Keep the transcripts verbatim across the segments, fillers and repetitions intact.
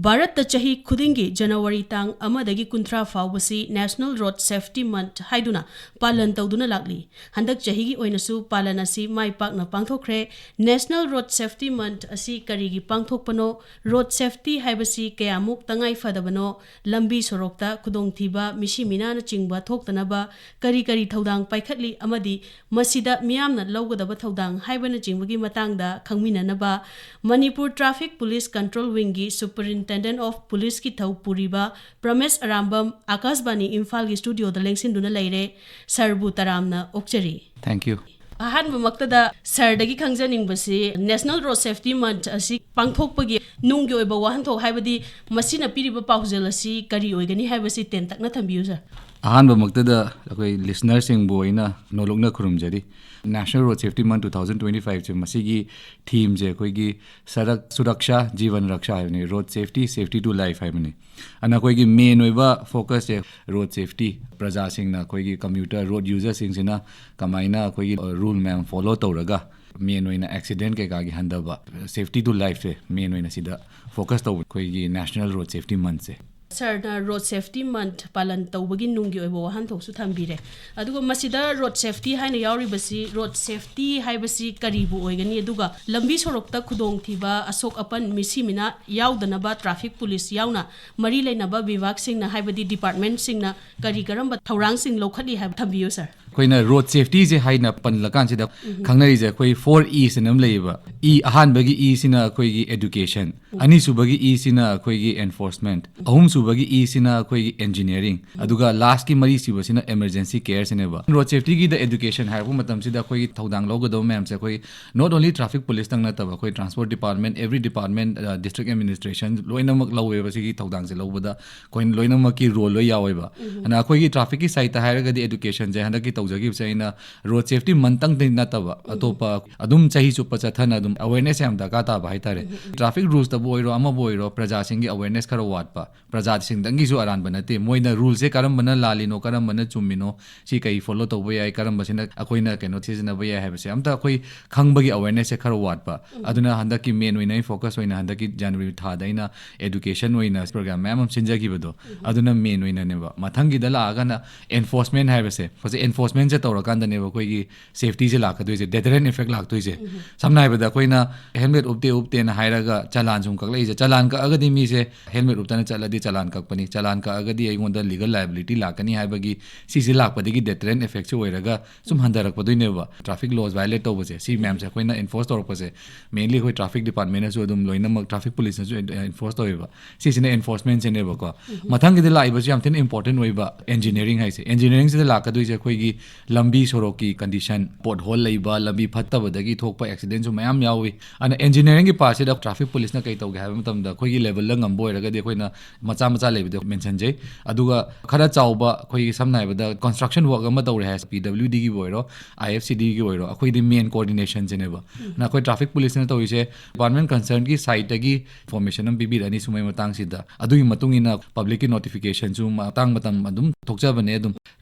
ꯚꯥꯔꯠꯇ ꯆꯍꯤ ꯈꯨꯗꯤꯡꯒꯤ ꯖꯅꯋꯥꯔꯤ ꯇꯥꯡ ꯑꯃꯗꯒꯤ ꯀꯨꯟꯊ꯭ꯔꯥ ꯐꯥꯎꯕꯁꯤ National Road Safety Month ꯍꯥꯏꯗꯨꯅ ꯄꯥꯂꯟ ꯇꯧꯗꯨꯅ ꯂꯥꯛꯂꯤ꯫ ꯍꯟꯗꯛ ꯆꯍꯤꯒꯤ ꯑꯣꯏꯅꯁꯨ ꯄꯥꯂꯟ ꯑꯁꯤ ꯃꯥꯏ ꯄꯥꯛꯅ ꯄꯥꯡꯊꯣꯛꯈ꯭ꯔꯦ꯫ National Road Safety Month ꯑꯁꯤ ꯀꯔꯤꯒꯤ ꯄꯥꯡꯊꯣꯛꯄꯅꯣ? Road safety ꯍꯥꯏꯕꯁꯤ ꯀꯌꯥꯃꯨꯛ ꯇꯉꯥꯏ ꯐꯗꯕꯅꯣ? ꯂꯝꯕꯤ ꯁꯣꯔꯣꯛꯇ ꯈꯨꯗꯣꯡꯊꯤꯕ, ꯃꯤꯁꯤ ꯃꯤꯅꯥꯅꯆꯤꯡꯕ ꯊꯣꯛꯇꯅꯕ ꯀꯔꯤ ꯀꯔꯤ ꯊꯧꯗꯥꯡ ꯄꯥꯏꯈꯠꯂꯤ ꯑꯃꯗꯤ ꯃꯁꯤꯗ ꯃꯤꯌꯥꯝꯅ ꯂꯧꯒꯗꯕ ꯊꯧꯗꯥꯡ ꯍꯥꯏꯕꯅꯆꯤꯡꯕꯒꯤ ꯃꯇꯥꯡꯗ ꯈꯪꯃꯤꯟꯅꯅꯕ Manipur Traffic Police Control Wingꯒꯤ Superintendent of Policeꯀꯤ ꯊꯧ ꯄꯨꯔꯤꯕ ꯄ꯭ꯔꯃꯦꯁ ꯑꯔꯥꯝꯕꯝ ꯑꯥꯀꯥꯁꯕꯥꯅꯤ ꯏꯝꯐꯥꯜꯒꯤ studioꯗ ꯂꯦꯡꯁꯤꯟꯗꯨꯅ ꯂꯩꯔꯦ꯫ Sirꯕꯨ ꯇꯔꯥꯝꯅ ꯑꯣꯛꯆꯔꯤ꯫ Thank you. ꯑꯍꯥꯟꯕꯃꯛꯇꯗ sirꯗꯒꯤ ꯈꯪꯖꯅꯤꯡꯕꯁꯤ, National Road Safety Month ꯑꯁꯤ ꯄꯥꯡꯊꯣꯛꯄꯒꯤ ꯅꯨꯡꯒꯤ ꯑꯣꯏꯕ ꯋꯥꯍꯟꯊꯣꯛ, ꯍꯥꯏꯕꯗꯤ ꯃꯁꯤꯅ ꯄꯤꯔꯤꯕ ꯄꯥꯎꯖꯦꯜ ꯑꯁꯤ ꯀꯔꯤ ꯑꯣꯏꯒꯅꯤ ꯍꯥꯏꯕꯁꯤ ꯇꯦꯟꯇꯛꯅ ꯊꯝꯕꯤꯌꯨ, sir꯫ ꯑꯍꯥꯟꯕꯃꯛꯇꯗ ꯑꯩꯈꯣꯏ listenerꯁꯤꯡꯕꯨ ꯑꯩꯅ ꯅꯣꯂꯨꯛꯅ ꯈꯨꯔꯨꯝꯖꯔꯤ꯫ National Road Safety Month two thousand twenty fiveꯁꯦ, ꯃꯁꯤꯒꯤ themeꯁꯦ ꯑꯩꯈꯣꯏꯒꯤ ꯁꯔꯛ ꯁꯨꯔꯛꯁꯥ ꯖꯤꯕꯟ ꯔꯛꯁꯥ ꯍꯥꯏꯕꯅꯤ, Road Safety, Safety to Life ꯍꯥꯏꯕꯅꯤ꯫ ꯑꯗꯨꯅ ꯑꯩꯈꯣꯏꯒꯤ main ꯑꯣꯏꯕ focusꯁꯦ road safety, ꯄ꯭ꯔꯖꯥꯁꯤꯡꯅ, ꯑꯩꯈꯣꯏꯒꯤ commuter road userꯁꯤꯡꯁꯤꯅ ꯀꯃꯥꯏꯅ ꯑꯩꯈꯣꯏꯒꯤ rule ꯃꯌꯥꯝ follow ꯇꯧꯔꯒ main ꯑꯣꯏꯅ accident ꯀꯩꯀꯥꯒꯤ ꯍꯟꯊꯕ, safety to lifeꯁꯦ main ꯑꯣꯏꯅ ꯁꯤꯗ focus ꯇꯧꯕ ꯑꯩꯈꯣꯏꯒꯤ National Road Safety Monthꯁꯦ꯫ Sirꯅ Road Safety Month ꯄꯥꯂꯟ ꯇꯧꯕꯒꯤ ꯅꯨꯡꯒꯤ ꯑꯣꯏꯕ ꯋꯥꯍꯟꯊꯣꯛꯁꯨ ꯊꯝꯕꯤꯔꯦ꯫ ꯑꯗꯨꯒ ꯃꯁꯤꯗ road safety ꯍꯥꯏꯅ ꯌꯥꯎꯔꯤꯕꯁꯤ, road safety ꯍꯥꯏꯕꯁꯤ ꯀꯔꯤꯕꯨ ꯑꯣꯏꯒꯅꯤ? ꯑꯗꯨꯒ ꯂꯝꯕꯤ ꯁꯣꯔꯣꯛꯇ ꯈꯨꯗꯣꯡꯊꯤꯕ, ꯑꯁꯣꯛ ꯑꯄꯟ, ꯃꯤꯁꯤ ꯃꯤꯅꯥ ꯌꯥꯎꯗꯅꯕ traffic police ꯌꯥꯎꯅ ꯃꯔꯤ ꯂꯩꯅꯕ ꯕꯤꯚꯥꯒꯁꯤꯡꯅ, ꯍꯥꯏꯕꯗꯤ departmentꯁꯤꯡꯅ ꯀꯔꯤ ꯀꯔꯝꯕ ꯊꯧꯔꯥꯡꯁꯤꯡ ꯂꯧꯈꯠꯂꯤ ꯍꯥꯏꯕ ꯊꯝꯕꯤꯌꯨ, sir꯫ ꯑꯩꯈꯣꯏꯅ road safetyꯁꯦ ꯍꯥꯏꯅ ꯄꯜꯂꯀꯥꯟꯁꯤꯗ ꯈꯪꯅꯔꯤꯁꯦ ꯑꯩꯈꯣꯏ four Eꯁꯅ ꯑꯃ ꯂꯩꯌꯦꯕ꯫ E, ꯑꯍꯥꯟꯕꯒꯤ Eꯁꯤꯅ ꯑꯩꯈꯣꯏꯒꯤ education, ꯑꯅꯤꯁꯨꯕꯒꯤ Eꯁꯤꯅ ꯑꯩꯈꯣꯏꯒꯤ enforcement, ꯑꯍꯨꯝꯁꯨꯕꯒꯤ Eꯁꯤꯅ ꯑꯩꯈꯣꯏꯒꯤ engineering, ꯑꯗꯨꯒ lastꯀꯤ ꯃꯔꯤꯁꯨꯕꯁꯤꯅ emergency careꯁꯤꯅꯦꯕ꯫ Road safetyꯒꯤꯗ education ꯍꯥꯏꯔꯛꯄ ꯃꯇꯝꯁꯤꯗ ꯑꯩꯈꯣꯏꯒꯤ ꯊꯧꯗꯥꯡ ꯂꯧꯒꯗꯕ ꯃꯌꯥꯝꯁꯦ ꯑꯩꯈꯣꯏ not only traffic policeꯇꯪ ꯅꯠꯇꯕ, ꯑꯩꯈꯣꯏ transport department, every department, district administration ꯂꯣꯏꯅꯃꯛ ꯂꯧꯋꯦꯕ ꯁꯤꯒꯤ ꯊꯧꯗꯥꯡꯁꯦ ꯂꯧꯕꯗ꯫ ꯑꯩꯈꯣꯏꯅ ꯂꯣꯏꯅꯃꯛꯀꯤ role ꯂꯣꯏ ꯌꯥꯎꯋꯦꯕ꯫ ꯑꯗꯨꯅ ꯑꯩꯈꯣꯏꯒꯤ trafficꯀꯤ sideꯇ ꯍꯥꯏꯔꯒꯗꯤ educationꯁꯦ ꯍꯟꯗꯛꯀꯤ ꯇꯧ ꯇꯧꯖꯈꯤꯕꯁꯦ ꯑꯩꯅ ꯔꯣꯗ ꯁꯦꯐꯇꯤ ꯃꯟꯇꯪꯗꯤ ꯅꯠꯇꯕ, ꯑꯇꯣꯞꯄ ꯑꯗꯨꯝ ꯆꯍꯤ ꯆꯨꯞꯄ ꯆꯠꯊꯅ ꯑꯗꯨꯝ ꯑꯋꯦꯔꯅꯦꯁ ꯌꯥꯝ ꯗꯔꯀꯥꯔ ꯇꯥꯕ ꯍꯥꯏꯇꯥꯔꯦ꯫ ꯇ꯭ꯔꯥꯐꯤꯛ ꯔꯨꯜꯁꯇꯕꯨ ꯑꯣꯏꯔꯣ, ꯑꯃꯕꯨ ꯑꯣꯏꯔꯣ, ꯄ꯭ꯔꯖꯥꯁꯤꯡꯒꯤ ꯑꯋꯦꯔꯅꯦꯁ ꯈꯔ ꯋꯥꯠꯄ, ꯄ꯭ꯔꯖꯥꯁꯤꯡꯗꯪꯒꯤꯁꯨ ꯑꯔꯥꯟꯕ ꯅꯠꯇꯦ꯫ ꯃꯣꯏꯅ ꯔꯨꯜꯁꯦ ꯀꯔꯝꯕꯅ ꯂꯥꯜꯂꯤꯅꯣ, ꯀꯔꯝꯕꯅ ꯆꯨꯝꯃꯤꯅꯣ, ꯁꯤ ꯀꯩ ꯐꯣꯂꯣ ꯇꯧꯕ ꯌꯥꯏ, ꯀꯔꯝꯕꯁꯤꯅ ꯑꯩꯈꯣꯏꯅ ꯀꯩꯅꯣ ꯁꯤꯖꯤꯟꯅꯕ ꯌꯥꯏ ꯍꯥꯏꯕꯁꯦ ꯑꯝꯇ ꯑꯩꯈꯣꯏ ꯈꯪꯕꯒꯤ ꯑꯋꯦꯔꯅꯦꯁꯁꯦ ꯈꯔ ꯋꯥꯠꯄ꯫ ꯑꯗꯨꯅ ꯍꯟꯗꯛꯀꯤ ꯃꯦꯟ ꯑꯣꯏꯅ ꯑꯩ ꯐꯣꯀꯁ ꯑꯣꯏꯅ ꯍꯟꯗꯛꯀꯤ ꯖꯅꯋꯥꯔꯤ ꯊꯥꯗ ꯑꯩꯅ ꯑꯦꯗꯨꯀꯦꯁꯟ ꯑꯣꯏꯅ ꯄ꯭ꯔꯣꯒ꯭ꯔꯥꯝ ꯃꯌꯥꯝ ꯑꯃ ꯁꯤꯟꯖꯈꯤꯕꯗꯣ, ꯑꯗꯨꯅ ꯃꯦꯟ ꯑꯣꯏꯅꯅꯦꯕ꯫ ꯃꯊꯪꯒꯤꯗ ꯂꯥꯛꯑꯒꯅ ꯑꯦꯟꯐꯣꯔꯁꯃꯦꯟ ꯍꯥꯏꯕꯁꯦ, ꯍꯧꯖꯤꯛ ꯑꯦꯟꯐꯣꯔꯁꯃꯦꯟꯁꯦ ꯇꯧꯔꯀꯥꯟꯗꯅꯦꯕ ꯑꯩꯈꯣꯏꯒꯤ ꯁꯦꯐꯇꯤꯁꯦ ꯂꯥꯛꯀꯗꯣꯏꯁꯦ, ꯗꯦꯇꯔꯦꯟ ꯏꯐꯦꯛ ꯂꯥꯛꯇꯣꯏꯁꯦ꯫ ꯁꯝꯅ ꯍꯥꯏꯔꯕꯗ ꯑꯩꯈꯣꯏꯅ ꯍꯦꯜꯃꯦꯠ ꯎꯞꯇꯦ ꯎꯞꯇꯦꯅ ꯍꯥꯏꯔꯒ ꯆꯂꯥꯟ ꯁꯨꯝ ꯀꯛꯂꯛꯏꯁꯦ꯫ ꯆꯂꯥꯟ ꯀꯛꯑꯒꯗꯤ ꯃꯤꯁꯦ ꯍꯦꯜꯃꯦꯠ ꯎꯞꯇꯅ ꯆꯠꯂꯗꯤ ꯆꯂꯥꯟ ꯀꯛꯄꯅꯤ, ꯆꯂꯥꯟ ꯀꯛꯑꯒꯗꯤ ꯑꯩꯉꯣꯟꯗ ꯂꯤꯒꯜ ꯂꯥꯏꯕꯤꯂꯤꯇꯤ ꯂꯥꯛꯀꯅꯤ ꯍꯥꯏꯕꯒꯤ ꯁꯤꯁꯦ ꯂꯥꯛꯄꯗꯒꯤ ꯗꯦꯇꯔꯦꯟ ꯏꯐꯦꯛꯁꯦ ꯑꯣꯏꯔꯒ ꯁꯨꯝ ꯍꯟꯊꯔꯛꯄꯗꯣꯏꯅꯦꯕ꯫ ꯇ꯭ꯔꯥꯐꯤꯛ ꯂꯣꯁ ꯚꯥꯏꯑꯣꯂꯦꯠ ꯇꯧꯕꯁꯦ, ꯁꯤ ꯃꯌꯥꯝꯁꯦ ꯑꯩꯈꯣꯏꯅ ꯑꯦꯟꯐꯣꯔꯁ ꯇꯧꯔꯛꯄꯁꯦ, ꯃꯦꯟꯂꯤ ꯑꯩꯈꯣꯏ ꯇ꯭ꯔꯥꯐꯤꯛ ꯗꯤꯄꯥꯔꯠꯃꯦꯟꯅꯁꯨ ꯑꯗꯨꯝ ꯂꯣꯏꯅꯃꯛ ꯇ꯭ꯔꯥꯐꯤꯛ ꯄꯨꯂꯤꯁꯅꯁꯨ ꯑꯦꯟꯐꯣꯔꯁ ꯇꯧꯋꯦꯕ꯫ ꯁꯤꯁꯤꯅ ꯑꯦꯟꯐꯣꯔꯁꯃꯦꯟꯁꯤꯅꯦꯕꯀꯣ꯫ ꯃꯊꯪꯒꯤꯗ ꯂꯥꯛꯏꯕꯁꯤ ꯌꯥꯝ ꯊꯤꯅ ꯏꯝꯄꯣꯔꯇꯦꯟ ꯑꯣꯏꯕ ꯏꯟꯖꯤꯅꯤꯌꯥꯔꯤꯡ ꯍꯥꯏꯁꯦ꯫ ꯏꯟꯖꯤꯅꯤꯌꯥꯔꯤꯡꯁꯤꯗ ꯂꯥꯛꯀꯗꯣꯏꯁꯦ ꯑꯩꯈꯣꯏꯒꯤ ꯂꯝꯕꯤ ꯁꯣꯔꯣꯛꯀꯤ ꯀꯟꯗꯤꯁꯟ, ꯄꯣꯠ ꯍꯣꯜ ꯂꯩꯕ, ꯂꯝꯕꯤ ꯐꯠꯇꯕꯗꯒꯤ ꯊꯣꯛꯄ ꯑꯦꯛꯁꯤꯗꯦꯟꯁꯨ ꯃꯌꯥꯝ ꯌꯥꯎꯏ꯫ ꯑꯗꯨꯅ ꯏꯟꯖꯤꯅꯤꯌꯥꯔꯤꯡꯒꯤ ꯄꯥꯔꯠꯁꯤꯗ ꯇ꯭ꯔꯥꯐꯤꯛ ꯄꯨꯂꯤꯁꯅ ꯀꯩ ꯇꯧꯒꯦ ꯍꯥꯏꯕ ꯃꯇꯝꯗ, ꯑꯩꯈꯣꯏꯒꯤ ꯂꯦꯚꯦꯜꯗ ꯉꯝꯕ ꯑꯣꯏꯔꯒꯗꯤ ꯑꯩꯈꯣꯏꯅ ꯃꯆꯥ ꯃꯆꯥ ꯂꯩꯕꯗꯣ ꯃꯦꯟꯁꯟꯖꯩ꯫ ꯑꯗꯨꯒ ꯈꯔ ꯆꯥꯎꯕ, ꯑꯩꯈꯣꯏꯒꯤ ꯁꯝꯅ ꯍꯥꯏꯔꯕꯗ ꯀꯟꯁꯇ꯭ꯔꯛꯁꯟ ꯋꯥꯔꯛ ꯑꯃ ꯇꯧꯔꯦ ꯍꯥꯏꯔꯁꯦ, ꯄꯤ ꯗꯕ꯭ꯂꯤꯎ ꯗꯤꯒꯤꯕꯨ ꯑꯣꯏꯔꯣ, ꯑꯥꯏ ꯑꯦꯐ ꯁꯤ ꯗꯤꯒꯤ ꯑꯣꯏꯔꯣ, ꯑꯩꯈꯣꯏꯗꯤ ꯃꯦꯟ ꯀꯣꯑꯣꯔꯗꯤꯅꯦꯁꯟꯁꯤꯅꯦꯕ꯫ ꯑꯗꯨꯅ ꯑꯩꯈꯣꯏ ꯇ꯭ꯔꯥꯐꯤꯛ ꯄꯨꯂꯤꯁꯅ ꯇꯧꯔꯤꯁꯦ, ꯗꯤꯄꯥꯔꯠꯃꯦꯟ ꯀꯟꯁꯔꯟꯒꯤ ꯁꯥꯏꯠꯇꯒꯤ ꯏꯟꯐꯣꯔꯃꯦꯁꯟ ꯑꯃ ꯄꯤꯕꯤꯔꯛꯑꯅꯤ ꯁꯨꯝꯕꯒꯤ ꯃꯇꯥꯡꯁꯤꯗ꯫ ꯑꯗꯨꯒꯤ ꯃꯇꯨꯡ ꯏꯟꯅ ꯄꯕ꯭ꯂꯤꯛꯀꯤ ꯅꯣꯇꯤꯐꯤꯀꯦꯁꯟꯁꯨ ꯃꯇꯥꯡ ꯃꯇꯝ ꯑꯗꯨꯝ ꯊꯣꯛꯆꯕꯅꯦ꯫ ꯑꯗꯨꯝ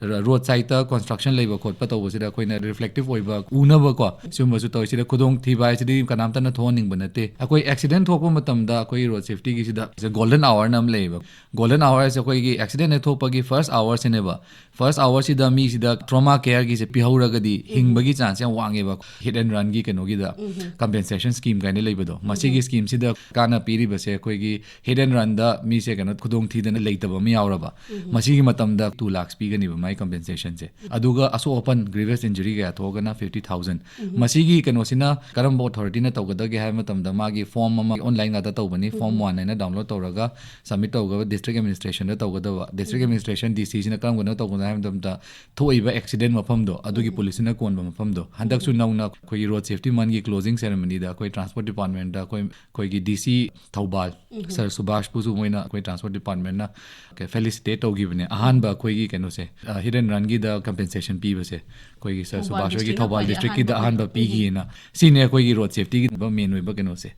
ꯔꯣꯗ ꯁꯥꯏꯠꯇ ꯀꯟꯁꯇ꯭ꯔꯛꯁꯟ ꯂꯩꯕ ꯈꯣꯠꯄ ꯇꯧꯕꯁꯤꯗ ꯑꯩꯈꯣꯏꯅ ꯔꯤꯐ꯭ꯂꯦꯛꯇꯤꯞ ꯑꯣꯏꯕ ꯎꯅꯕꯀꯣ, ꯁꯤꯒꯨꯝꯕꯁꯨ ꯇꯧꯋꯤ꯫ ꯁꯤꯗ ꯈꯨꯗꯣꯡꯊꯤꯕ ꯍꯥꯏꯁꯤꯗꯤ ꯀꯅꯥꯝꯇꯅ ꯊꯣꯛꯍꯟꯅꯤꯡꯕ ꯅꯠꯇꯦ꯫ ꯑꯩꯈꯣꯏ ꯑꯦꯛꯁꯤꯗꯦꯟ ꯊꯣꯛꯄ ꯃꯇꯝꯗ ꯑꯩꯈꯣꯏ ꯔꯣꯗ ꯁꯦꯐꯇꯤꯒꯤꯁꯤꯗ ꯒꯣꯜꯗꯟ ꯑꯋꯥꯔꯅ ꯑꯃ ꯂꯩꯌꯦꯕ꯫ ꯒꯣꯜꯗꯟ ꯑꯋꯥꯔꯁꯦ ꯑꯩꯈꯣꯏꯒꯤ ꯑꯦꯛꯁꯤꯗꯦꯟ ꯍꯦꯛ ꯊꯣꯛꯄꯒꯤ ꯐꯥꯔꯁ ꯑꯋꯥꯔꯁꯤꯅꯦꯕ꯫ ꯐꯥꯔꯁ ꯑꯋꯥꯔꯁꯤꯗ ꯃꯤꯁꯤꯗ ꯇ꯭ꯔꯣꯃꯥ ꯀꯦꯌꯔꯒꯤꯁꯦ ꯄꯤꯍꯧꯔꯒꯗꯤ ꯍꯤꯡꯕꯒꯤ ꯆꯥꯟꯁ ꯌꯥꯝ ꯋꯥꯡꯉꯦꯕ꯫ ꯍꯤꯠ ꯑꯦꯟ ꯔꯟꯒꯤ ꯀꯩꯅꯣꯒꯤꯗ ꯀꯝꯄꯦꯟꯁꯦꯁꯟ ꯁ꯭ꯀꯤꯝ ꯀꯥꯏꯅ ꯂꯩꯕꯗꯣ, ꯃꯁꯤꯒꯤ ꯁ꯭ꯀꯤꯝꯁꯤꯗ ꯀꯥꯟꯅ ꯄꯤꯔꯤꯕꯁꯦ ꯑꯩꯈꯣꯏꯒꯤ ꯍꯤꯠ ꯑꯦꯟ ꯔꯟꯗ ꯃꯤꯁꯦ ꯀꯩꯅꯣ ꯈꯨꯗꯣꯡ ꯊꯤꯗꯅ ꯂꯩꯇꯕ ꯑꯃ ꯌꯥꯎꯔꯕ, ꯃꯁꯤꯒꯤ ꯃꯇꯝꯗ ꯇꯨ ꯂꯥꯛꯁ ꯄꯤꯒꯅꯤꯕ ꯃꯥꯏ ꯀꯝꯄꯦꯟꯁꯦꯁꯟꯁꯦ꯫ ꯑꯗꯨꯒ ꯑꯁꯣꯛ ꯑꯄꯟ, ꯒ꯭ꯔꯤꯚꯁ ꯏꯟꯖꯨꯔꯤ ꯀꯌꯥ ꯊꯣꯛꯑꯒꯅ ꯐꯤꯐꯇꯤ ꯊꯥꯎꯖꯟ꯫ ꯃꯁꯤꯒꯤ ꯀꯩꯅꯣꯁꯤꯅ ꯀꯔꯝꯕ ꯑꯣꯊꯣꯔꯤꯇꯤꯅ ꯇꯧꯒꯗꯒꯦ ꯍꯥꯏꯕ ꯃꯇꯝꯗ, ꯃꯥꯒꯤ ꯐꯣꯔꯝ ꯑꯃ ꯑꯣꯟꯂꯥꯏꯟ ꯉꯥꯛꯇ ꯇꯧꯕꯅꯤ, ꯐꯣꯔꯝ ꯋꯥꯟ ꯍꯥꯏꯅ ꯗꯥꯎꯟꯂꯣꯗ ꯇꯧꯔꯒ ꯁꯕꯃꯤꯠ ꯇꯧꯒꯗꯕ ꯗꯤꯁꯇ꯭ꯔꯤꯛ ꯑꯦꯗꯃꯤꯅꯤꯁꯇ꯭ꯔꯦꯁꯟꯗ ꯇꯧꯒꯗꯕ꯫ ꯗꯤꯁꯇ꯭ꯔꯤꯛ ꯑꯦꯗꯃꯤꯅꯤꯁꯇ꯭ꯔꯦꯁꯟ, ꯗꯤ ꯁꯤꯁꯤꯅ ꯀꯔꯝꯕꯅ ꯇꯧꯒꯗꯕ ꯍꯥꯏꯕ ꯃꯇꯝꯗ, ꯊꯣꯛꯏꯕ ꯑꯦꯛꯁꯤꯗꯦꯟ ꯃꯐꯝꯗꯣ, ꯑꯗꯨꯒꯤ ꯄꯨꯂꯤꯁꯁꯤꯅ ꯀꯣꯟꯕ ꯃꯐꯝꯗꯣ꯫ ꯍꯟꯗꯛꯁꯨ ꯅꯧꯅ ꯑꯩꯈꯣꯏꯒꯤ ꯔꯣꯗ ꯁꯦꯐꯇꯤ ꯃꯟꯒꯤ ꯀ꯭ꯂꯣꯖꯤꯡ ꯁꯦꯔꯦꯃꯅꯤꯗ ꯑꯩꯈꯣꯏ ꯇ꯭ꯔꯥꯟꯁꯄꯣꯔꯠ ꯗꯤꯄꯥꯔꯠꯃꯦꯟꯇ ꯑꯩꯈꯣꯏ, ꯑꯩꯈꯣꯏꯒꯤ ꯗꯤ ꯁꯤ ꯊꯧꯕꯥꯜ, ꯁꯥꯔ ꯁꯨꯕꯥꯁꯄꯨꯁꯨ ꯃꯣꯏꯅ ꯑꯩꯈꯣꯏ ꯇ꯭ꯔꯥꯟꯁꯄꯣꯔꯠ ꯗꯤꯄꯥꯔꯠꯃꯦꯟꯅ ꯐꯦꯂꯤꯁꯤꯇꯦꯠ ꯇꯧꯈꯤꯕꯅꯦ꯫ ꯑꯍꯥꯟꯕ ꯑꯩꯈꯣꯏꯒꯤ ꯀꯩꯅꯣꯁꯦ, ꯑ, ꯍꯤꯠ ꯑꯦꯟ ꯔꯟꯒꯤꯗ ꯀꯝꯄꯦꯟꯁꯦꯁꯟ ꯄꯤꯕꯁꯦ ꯑꯩꯈꯣꯏꯒꯤ ꯁꯥꯔ ꯊꯧꯕꯥꯜ ꯁꯨꯕꯥꯁ ꯍꯣꯏꯒꯤ districtꯅ ꯊꯧꯕꯥꯜ ꯈ꯭ꯋꯥꯏꯗꯒꯤ ꯗꯤꯁꯇ꯭ꯔꯤꯛꯀꯤꯗ ꯑꯍꯥꯟꯕ ꯑꯍꯥꯟꯕ ꯄꯤꯈꯤ꯫ ꯄꯤꯈꯤꯑꯅ꯫ ꯁꯤꯅꯦ ꯑꯩꯈꯣꯏꯒꯤ ꯔꯣꯗ ꯁꯦꯐꯇꯤꯒꯤ ꯃꯦꯟ ꯑꯣꯏꯕ ꯀꯩꯅꯣꯁꯦ꯫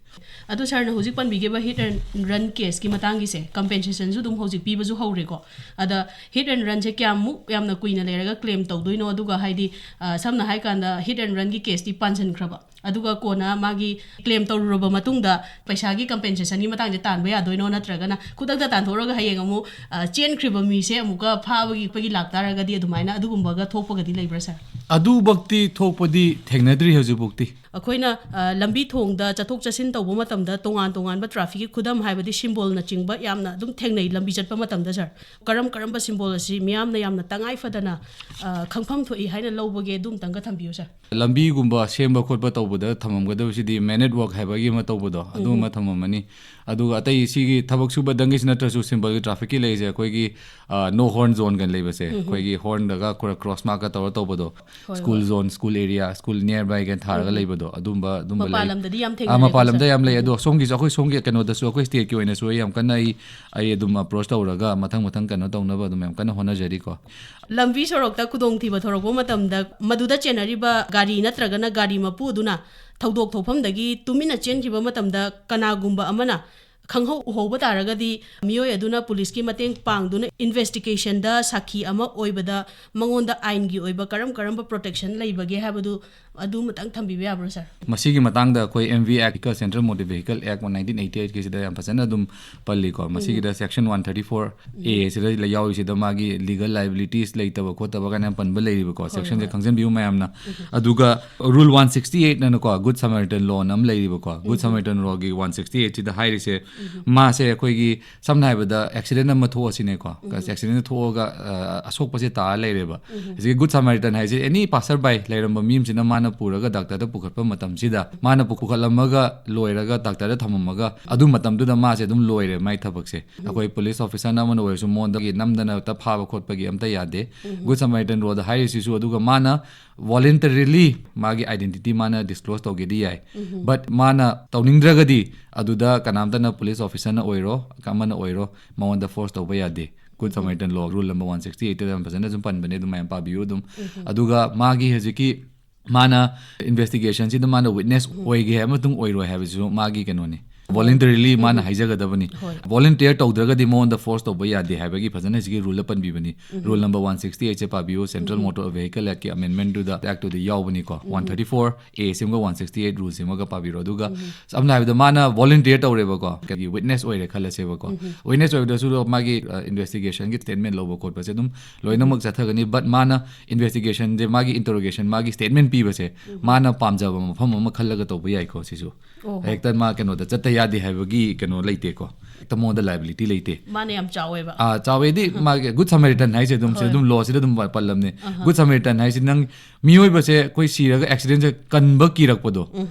ꯑꯗꯣ ꯁꯥꯔꯅ ꯍꯧꯖꯤꯛ ꯄꯟꯕꯤꯈꯤꯕ ꯍꯤꯠ ꯑꯦꯟ ꯔꯟ ꯀꯦꯁꯀꯤ ꯃꯇꯥꯡꯒꯤꯁꯦ ꯀꯝꯄꯦꯟꯁꯦꯁꯟꯁꯨ ꯑꯗꯨꯝ ꯍꯧꯖꯤꯛ ꯄꯤꯕꯁꯨ ꯍꯧꯔꯦꯀꯣ꯫ ꯑꯗ ꯍꯤꯠ ꯑꯦꯟ ꯔꯟꯁꯦ ꯀꯌꯥꯃꯨꯛ ꯌꯥꯝꯅ ꯀꯨꯏꯅ ꯂꯩꯔꯒ ꯀ꯭ꯂꯦꯝ ꯇꯧꯗꯣꯏꯅꯣ? ꯑꯗꯨꯒ ꯍꯥꯏꯗꯤ, ꯑ, ꯁꯝꯅ ꯍꯥꯏ ꯀꯥꯟꯗ ꯍꯤꯠ ꯑꯦꯟ ꯔꯟꯒꯤ ꯀꯦꯁꯇꯤ ꯄꯥꯟꯁꯤꯟꯈ꯭ꯔꯕ, ꯑꯗꯨꯒ ꯀꯣꯟꯅ ꯃꯥꯒꯤ ꯀ꯭ꯂꯦꯝ ꯇꯧꯔꯨꯔꯕ ꯃꯇꯨꯡꯗ ꯄꯩꯁꯥꯒꯤ ꯀꯝꯄꯦꯟꯁꯦꯁꯟꯒꯤ ꯃꯇꯥꯡꯁꯦ ꯇꯥꯟꯕ ꯌꯥꯗꯣꯏꯅꯣ? ꯅꯠꯇ꯭ꯔꯒꯅ ꯈꯨꯗꯛꯇ ꯇꯥꯟꯊꯣꯛꯑꯒ ꯍꯌꯦꯡ ꯑꯃꯨꯛ, ꯑ, ꯆꯦꯟꯈ꯭ꯔꯤꯕ ꯃꯤꯁꯦ ꯑꯃꯨꯛꯀ ꯐꯥꯕꯒꯤ ꯑꯩꯈꯣꯏꯒꯤ ꯂꯥꯛꯇꯥꯔꯒꯗꯤ ꯑꯗꯨꯃꯥꯏꯅ ꯑꯗꯨꯒꯨꯝꯕꯒ ꯊꯣꯛꯄꯒꯗꯤ ꯂꯩꯕ꯭ꯔꯥ, ꯁꯥꯔ? ꯑꯗꯨꯃꯛꯇꯤ ꯊꯣꯛꯄꯗꯤ ꯊꯦꯡꯅꯗ꯭ꯔꯤ ꯍꯧꯖꯤꯛꯐꯥꯎꯗꯤ꯫ ꯑꯩꯈꯣꯏꯅ, ꯑ, ꯂꯝꯕꯤ ꯊꯣꯡꯗ ꯆꯠꯊꯣꯛ ꯆꯠꯁꯤꯟ ꯇꯧꯕ ꯃꯇꯝꯗ ꯇꯣꯉꯥꯟ ꯇꯣꯉꯥꯟꯕ ꯇ꯭ꯔꯥꯐꯤꯛꯀꯤ ꯈꯨꯗꯝ, ꯍꯥꯏꯕꯗꯤ ꯁꯤꯝꯕꯣꯜꯅꯆꯤꯡꯕ, ꯌꯥꯝꯅ ꯑꯗꯨꯝ ꯊꯦꯡꯅꯩ ꯂꯝꯕꯤ ꯆꯠꯄ ꯃꯇꯝꯗ, ꯁꯥꯔ꯫ ꯀꯔꯝ ꯀꯔꯝꯕ ꯁꯤꯝꯕꯣꯜ ꯑꯁꯤ ꯃꯤꯌꯥꯝꯅ ꯌꯥꯝꯅ ꯇꯉꯥꯏ ꯐꯗꯅ, ꯑ, ꯈꯪꯐꯝ ꯊꯣꯛꯏ ꯍꯥꯏꯅ ꯂꯧꯕꯒꯦ? ꯑꯗꯨ ꯑꯃꯇꯪꯒ ꯊꯝꯕꯤꯌꯨ, ꯁꯥꯔ꯫ ꯂꯝꯕꯤꯒꯨꯝꯕ ꯁꯦꯝꯕ ꯈꯣꯠꯄ ꯇꯧꯕꯗ ꯊꯝꯃꯝꯒꯗꯕꯁꯤꯗꯤ man at work ꯍꯥꯏꯕꯒꯤ ꯑꯃ ꯇꯧꯕꯗꯣ, ꯑꯗꯨ ꯎꯝ꯫ ꯑꯃ ꯊꯝꯃꯝꯃꯅꯤ꯫ ꯑꯗꯨꯒ ꯑꯇꯩ ꯁꯤꯒꯤ ꯊꯕꯛ ꯁꯨꯕꯗꯪꯒꯤꯁꯨ ꯅꯠꯇ꯭ꯔꯁꯨ ꯁꯤꯝꯕꯣꯜꯒꯤ ꯇ꯭ꯔꯥꯐꯤꯛꯀꯤ ꯂꯩꯔꯤꯁꯦ ꯑꯩꯈꯣꯏꯒꯤ, ꯑ, no horn zoneꯒ ꯂꯩꯕꯁꯦ, ꯎꯝ꯫ ꯑꯩꯈꯣꯏꯒꯤ ꯍꯣꯔꯟꯗꯒ ꯀ꯭ꯔꯣꯁ ꯃꯥꯔꯛꯀ ꯇꯧꯔ ꯇꯧꯕꯗꯣ, ꯍꯣꯏ, ꯁ꯭ꯀꯨꯜ ꯍꯣꯏ꯫ ꯖꯣꯟ, ꯁ꯭ꯀꯨꯜ ꯑꯦꯔꯤꯌꯥ, ꯁ꯭ꯀꯨꯜ nearbyꯒ ꯊꯥꯔꯒ ꯎꯝ꯫ ꯂꯩꯕꯗꯣ, ꯑꯗꯨꯝꯕ, ꯑꯗꯨꯝꯕ ꯃꯄꯥꯟ ꯂꯩ꯫ ꯂꯝꯗꯗꯤ ꯌꯥꯝ ꯑ, ꯊꯦꯡꯅꯔꯦꯀꯣ, ꯃꯄꯥꯟ ꯂꯝꯗ ꯁꯥꯔ? ꯌꯥꯝ ꯂꯩ꯫ ꯎꯝ꯫ ꯑꯗꯣ ꯁꯣꯝꯒꯤꯁꯨ, ꯑꯩꯈꯣꯏ ꯁꯣꯝꯒꯤ ꯀꯩꯅꯣꯗꯁꯨ, ꯑꯩꯈꯣꯏ ꯁ꯭ꯇꯦꯠꯀꯤ ꯑꯣꯏꯅꯁꯨ ꯑꯩ ꯌꯥꯝ ꯀꯟꯅ ꯑꯩ, ꯑꯩ ꯑꯗꯨꯝ ꯑꯦꯄ꯭ꯔꯣꯆ ꯇꯧꯔꯒ ꯃꯊꯪ ꯃꯊꯪ ꯀꯩꯅꯣ ꯇꯧꯅꯕ ꯑꯗꯨꯝ ꯌꯥꯝ ꯀꯟꯅ ꯍꯣꯠꯅꯖꯔꯤꯀꯣ꯫ ꯂꯝꯕꯤ ꯁꯣꯔꯣꯛꯇ ꯈꯨꯗꯣꯡꯊꯤꯕ ꯊꯣꯔꯛꯄ ꯃꯇꯝꯗ ꯃꯗꯨꯗ ꯆꯦꯟꯅꯔꯤꯕ ꯒꯥꯔꯤ ꯅꯠꯇ꯭ꯔꯒꯅ ꯒꯥꯔꯤ ꯃꯄꯨ ꯑꯗꯨꯅ ꯊꯧꯗꯣꯛ ꯊꯣꯛꯐꯝꯗꯒꯤ ꯇꯨꯃꯤꯟꯅ ꯆꯦꯟꯈꯤꯕ ꯃꯇꯝꯗ ꯀꯅꯥꯒꯨꯝꯕ ꯑꯃꯅ ꯈꯪꯍꯧ ꯎꯍꯧꯕ ꯇꯥꯔꯒꯗꯤ ꯃꯤꯑꯣꯏ ꯑꯗꯨꯅ ꯄꯨꯂꯤꯁꯀꯤ ꯃꯇꯦꯡ ꯄꯥꯡꯗꯨꯅ ꯏꯟꯚꯦꯁꯇꯤꯒꯦꯁꯟꯗ ꯁꯥꯈꯤ ꯑꯃ ꯑꯣꯏꯕꯗ ꯃꯉꯣꯟꯗ ꯑꯥꯏꯟꯒꯤ ꯑꯣꯏꯕ ꯀꯔꯝ ꯀꯔꯝꯕ ꯄ꯭ꯔꯣꯇꯦꯛꯁꯟ ꯂꯩꯕꯒꯦ ꯍꯥꯏꯕꯗꯨ ꯑꯗꯨ ꯑꯃꯇꯪ ꯊꯝꯕꯤꯕ ꯌꯥꯕ꯭ꯔꯣ, ꯁꯥꯔ? ꯃꯁꯤꯒꯤ ꯃꯇꯥꯡꯗ ꯑꯩꯈꯣꯏ M V Act, Vehicle, Central Motor Vehicle Act nineteen eighty eightꯀꯤꯁꯤꯗ ꯌꯥꯝ ꯐꯖꯅ ꯑꯗꯨꯝ ꯄꯜꯂꯤꯀꯣ꯫ ꯎꯝ꯫ ꯃꯁꯤꯒꯤꯗ section one thirty-four A ꯁꯤꯗ ꯌꯥꯎꯔꯤꯁꯤꯗ ꯃꯥꯒꯤ legal liabilities ꯂꯩꯇꯕ ꯈꯣꯠꯇꯕ ꯀꯥꯏꯅ ꯌꯥꯝ ꯄꯟꯕ ꯂꯩꯔꯤꯕꯀꯣ꯫ ꯍꯣꯏ, ꯁꯦꯛꯁꯟꯁꯦ ꯍꯣꯏ꯫ ꯈꯪꯖꯟꯕꯤꯌꯨ ꯃꯌꯥꯝꯅ꯫ ꯎꯝ꯫ ꯑꯗꯨꯒ rule one sixty eightꯅꯀꯣ, Good Samaritan law ꯑꯃ ꯂꯩꯔꯤꯕꯀꯣ꯫ Good ꯎꯝ꯫ Samaritan lawꯒꯤ one sixty eightꯁꯤꯗ ꯍꯥꯏꯔꯤꯁꯦ, ꯎꯝ꯫ ꯃꯥꯁꯦ ꯑꯩꯈꯣꯏꯒꯤ ꯁꯝꯅ ꯍꯥꯏꯔꯕꯗ accident ꯑꯃ ꯊꯣꯛꯑꯁꯤꯅꯦꯀꯣ꯫ ꯎꯝ꯫ Accident ꯊꯣꯛꯑꯒ, ꯑ, ꯑꯁꯣꯛꯄꯁꯦ ꯇꯥꯔ ꯂꯩꯔꯦꯕ꯫ ꯎꯝ꯫ ꯍꯧꯖꯤꯛꯀꯤ Good Samaritan ꯍꯥꯏꯁꯦ any passer by ꯂꯩꯔꯝꯕ ꯃꯤ ꯑꯃꯁꯤꯅ ꯃꯥꯅ ꯄꯨꯔꯒ ꯗꯥꯛꯇꯔꯗ ꯄꯨꯈꯠꯄ ꯃꯇꯝꯁꯤꯗ, ꯃꯥꯅ ꯄꯨ-, ꯄꯨꯈꯠꯂꯝꯃꯒ ꯂꯣꯏꯔꯒ ꯗꯥꯛꯇꯔꯗ ꯊꯝꯃꯝꯃꯒ ꯑꯗꯨ ꯃꯇꯝꯗꯨꯗ ꯃꯥꯁꯦ ꯑꯗꯨꯝ ꯂꯣꯏꯔꯦ ꯃꯥꯏ ꯊꯕꯛꯁꯦ꯫ ꯎꯝ꯫ ꯑꯩꯈꯣꯏ ꯄꯨꯂꯤꯁ ꯑꯣꯐꯤꯁꯔꯅ ꯑꯃꯅ ꯑꯣꯏꯔꯁꯨ ꯃꯉꯣꯟꯗꯒꯤ ꯅꯝꯗꯅ ꯍꯦꯛꯇ ꯐꯥꯕ ꯈꯣꯠꯄꯒꯤ ꯑꯝꯇ ꯌꯥꯗꯦ꯫ ꯎꯝ꯫ Good Samaritan lawꯗ ꯍꯥꯏꯔꯤꯁꯤꯁꯨ, ꯑꯗꯨꯒ ꯃꯥꯅ voluntarily ꯃꯥꯒꯤ identity ꯃꯥꯅ disclose ꯇꯧꯒꯦꯗꯤ ꯌꯥꯏ꯫ ꯎꯝ꯫ But ꯃꯥꯅ ꯇꯧꯅꯤꯡꯗ꯭ꯔꯒꯗꯤ ꯑꯗꯨꯗ ꯀꯅꯥꯝꯇꯅ ꯄꯨꯂꯤꯁ ꯑꯣꯐꯤꯁꯔꯅ ꯑꯣꯏꯔꯣ, ꯑꯃꯅ ꯑꯣꯏꯔꯣ, ꯃꯉꯣꯟꯗ force ꯇꯧꯕ ꯌꯥꯗꯦ꯫ Good Samaritan Law, Rule number one sixty eight ꯇ ꯌꯥꯝ ꯐꯖꯅ ꯁꯨꯝ ꯄꯟꯕꯅꯦ, ꯑꯗꯨꯝ ꯃꯌꯥꯝ ꯄꯥꯕꯤꯌꯨ ꯑꯗꯨꯝ꯫ ꯑꯗꯨꯒ ꯃꯥꯒꯤ ꯍꯧꯖꯤꯛꯀꯤ ꯃꯥꯅ investigation ꯁꯤꯗ ꯃꯥꯅ witness ꯑꯣꯏꯒꯦ ꯍꯥꯏꯕ ꯃꯇꯨꯡ ꯑꯣꯏꯔꯣꯏ ꯍꯥꯏꯕꯁꯤꯁꯨ ꯃꯥꯒꯤ ꯀꯩꯅꯣꯅꯤ꯫ Voluntarily ꯃꯥꯅ ꯍꯥꯏꯖꯒꯗꯕꯅꯤ꯫ ꯍꯣꯏ꯫ Volunteer ꯇꯧꯗ꯭ꯔꯒꯗꯤ ꯃꯉꯣꯟꯗ force ꯇꯧꯕ ꯌꯥꯗꯦ ꯍꯥꯏꯕꯒꯤ ꯐꯖꯅ ꯍꯧꯖꯤꯛꯀꯤ rule ꯗ ꯄꯟꯕꯤꯕꯅꯤ꯫ Rule number one sixty eight ꯁꯦ ꯄꯥꯕꯤꯌꯨ, Central Motor Vehicle Act ꯀꯤ amendment ꯗꯨꯗ, Act ꯇꯨꯗ ꯌꯥꯎꯕꯅꯤꯀꯣ꯫ One thirty four A ꯁꯤꯃꯒ one sixty eight Rule ꯁꯤꯃꯒ ꯄꯥꯕꯤꯔꯣ꯫ ꯑꯗꯨꯒ ꯁꯝꯅ ꯍꯥꯏꯔꯕꯗ ꯃꯥꯅ volunteer ꯇꯧꯔꯦꯕꯀꯣ, ꯀꯩꯒꯤ witness ꯑꯣꯏꯔꯦ ꯈꯜꯂꯁꯦꯕꯀꯣ꯫ Witness ꯑꯣꯏꯕꯗꯁꯨ ꯃꯥꯒꯤ, ꯑ, investigation ꯒꯤ statement ꯂꯧꯕ ꯈꯣꯠꯄꯁꯦ ꯑꯗꯨꯝ ꯂꯣꯏꯅꯃꯛ ꯆꯠꯊꯒꯅꯤ꯫ But ꯃꯥꯅ investigation ꯁꯦ, ꯃꯥꯒꯤ interrogation, ꯃꯥꯒꯤ statement ꯄꯤꯕꯁꯦ ꯃꯥꯅ ꯄꯥꯝꯖꯕ ꯃꯐꯝ ꯑꯃ ꯈꯜꯂꯒ ꯇꯧꯕ ꯌꯥꯏꯀꯣ ꯁꯤꯁꯨ꯫ ꯑꯣ꯫ ꯍꯦꯛꯇ ꯃꯥ ꯀꯩꯅꯣꯗ ꯆꯠꯇ ꯌꯥꯗꯦ ꯍꯥꯏꯕꯒꯤ ꯀꯩꯅꯣ ꯂꯩꯇꯦꯀꯣ꯫ ꯍꯦꯛꯇ ꯃꯉꯣꯟꯗ liability ꯂꯩꯇꯦ꯫ ꯃꯥꯅ ꯌꯥꯝ ꯆꯥꯎꯋꯦꯕ꯫ ꯑꯥ, ꯆꯥꯎꯋꯦꯗꯤ ꯃꯥꯒꯤ Good Samaritan ꯍꯥꯏꯁꯦ ꯑꯗꯨꯝ ꯁꯤ ꯍꯣꯏ꯫ ꯑꯗꯨꯝ law ꯁꯤꯗ ꯑꯗꯨꯝ ꯄꯜꯂꯝꯅꯦ꯫ Good Samaritan ꯍꯥꯏꯁꯦ ꯅꯪ ꯃꯤꯑꯣꯏꯕꯁꯦ ꯑꯩꯈꯣꯏ ꯁꯤꯔꯒ accident ꯁꯦ ꯀꯟꯕ ꯀꯤꯔꯛꯄꯗꯣ,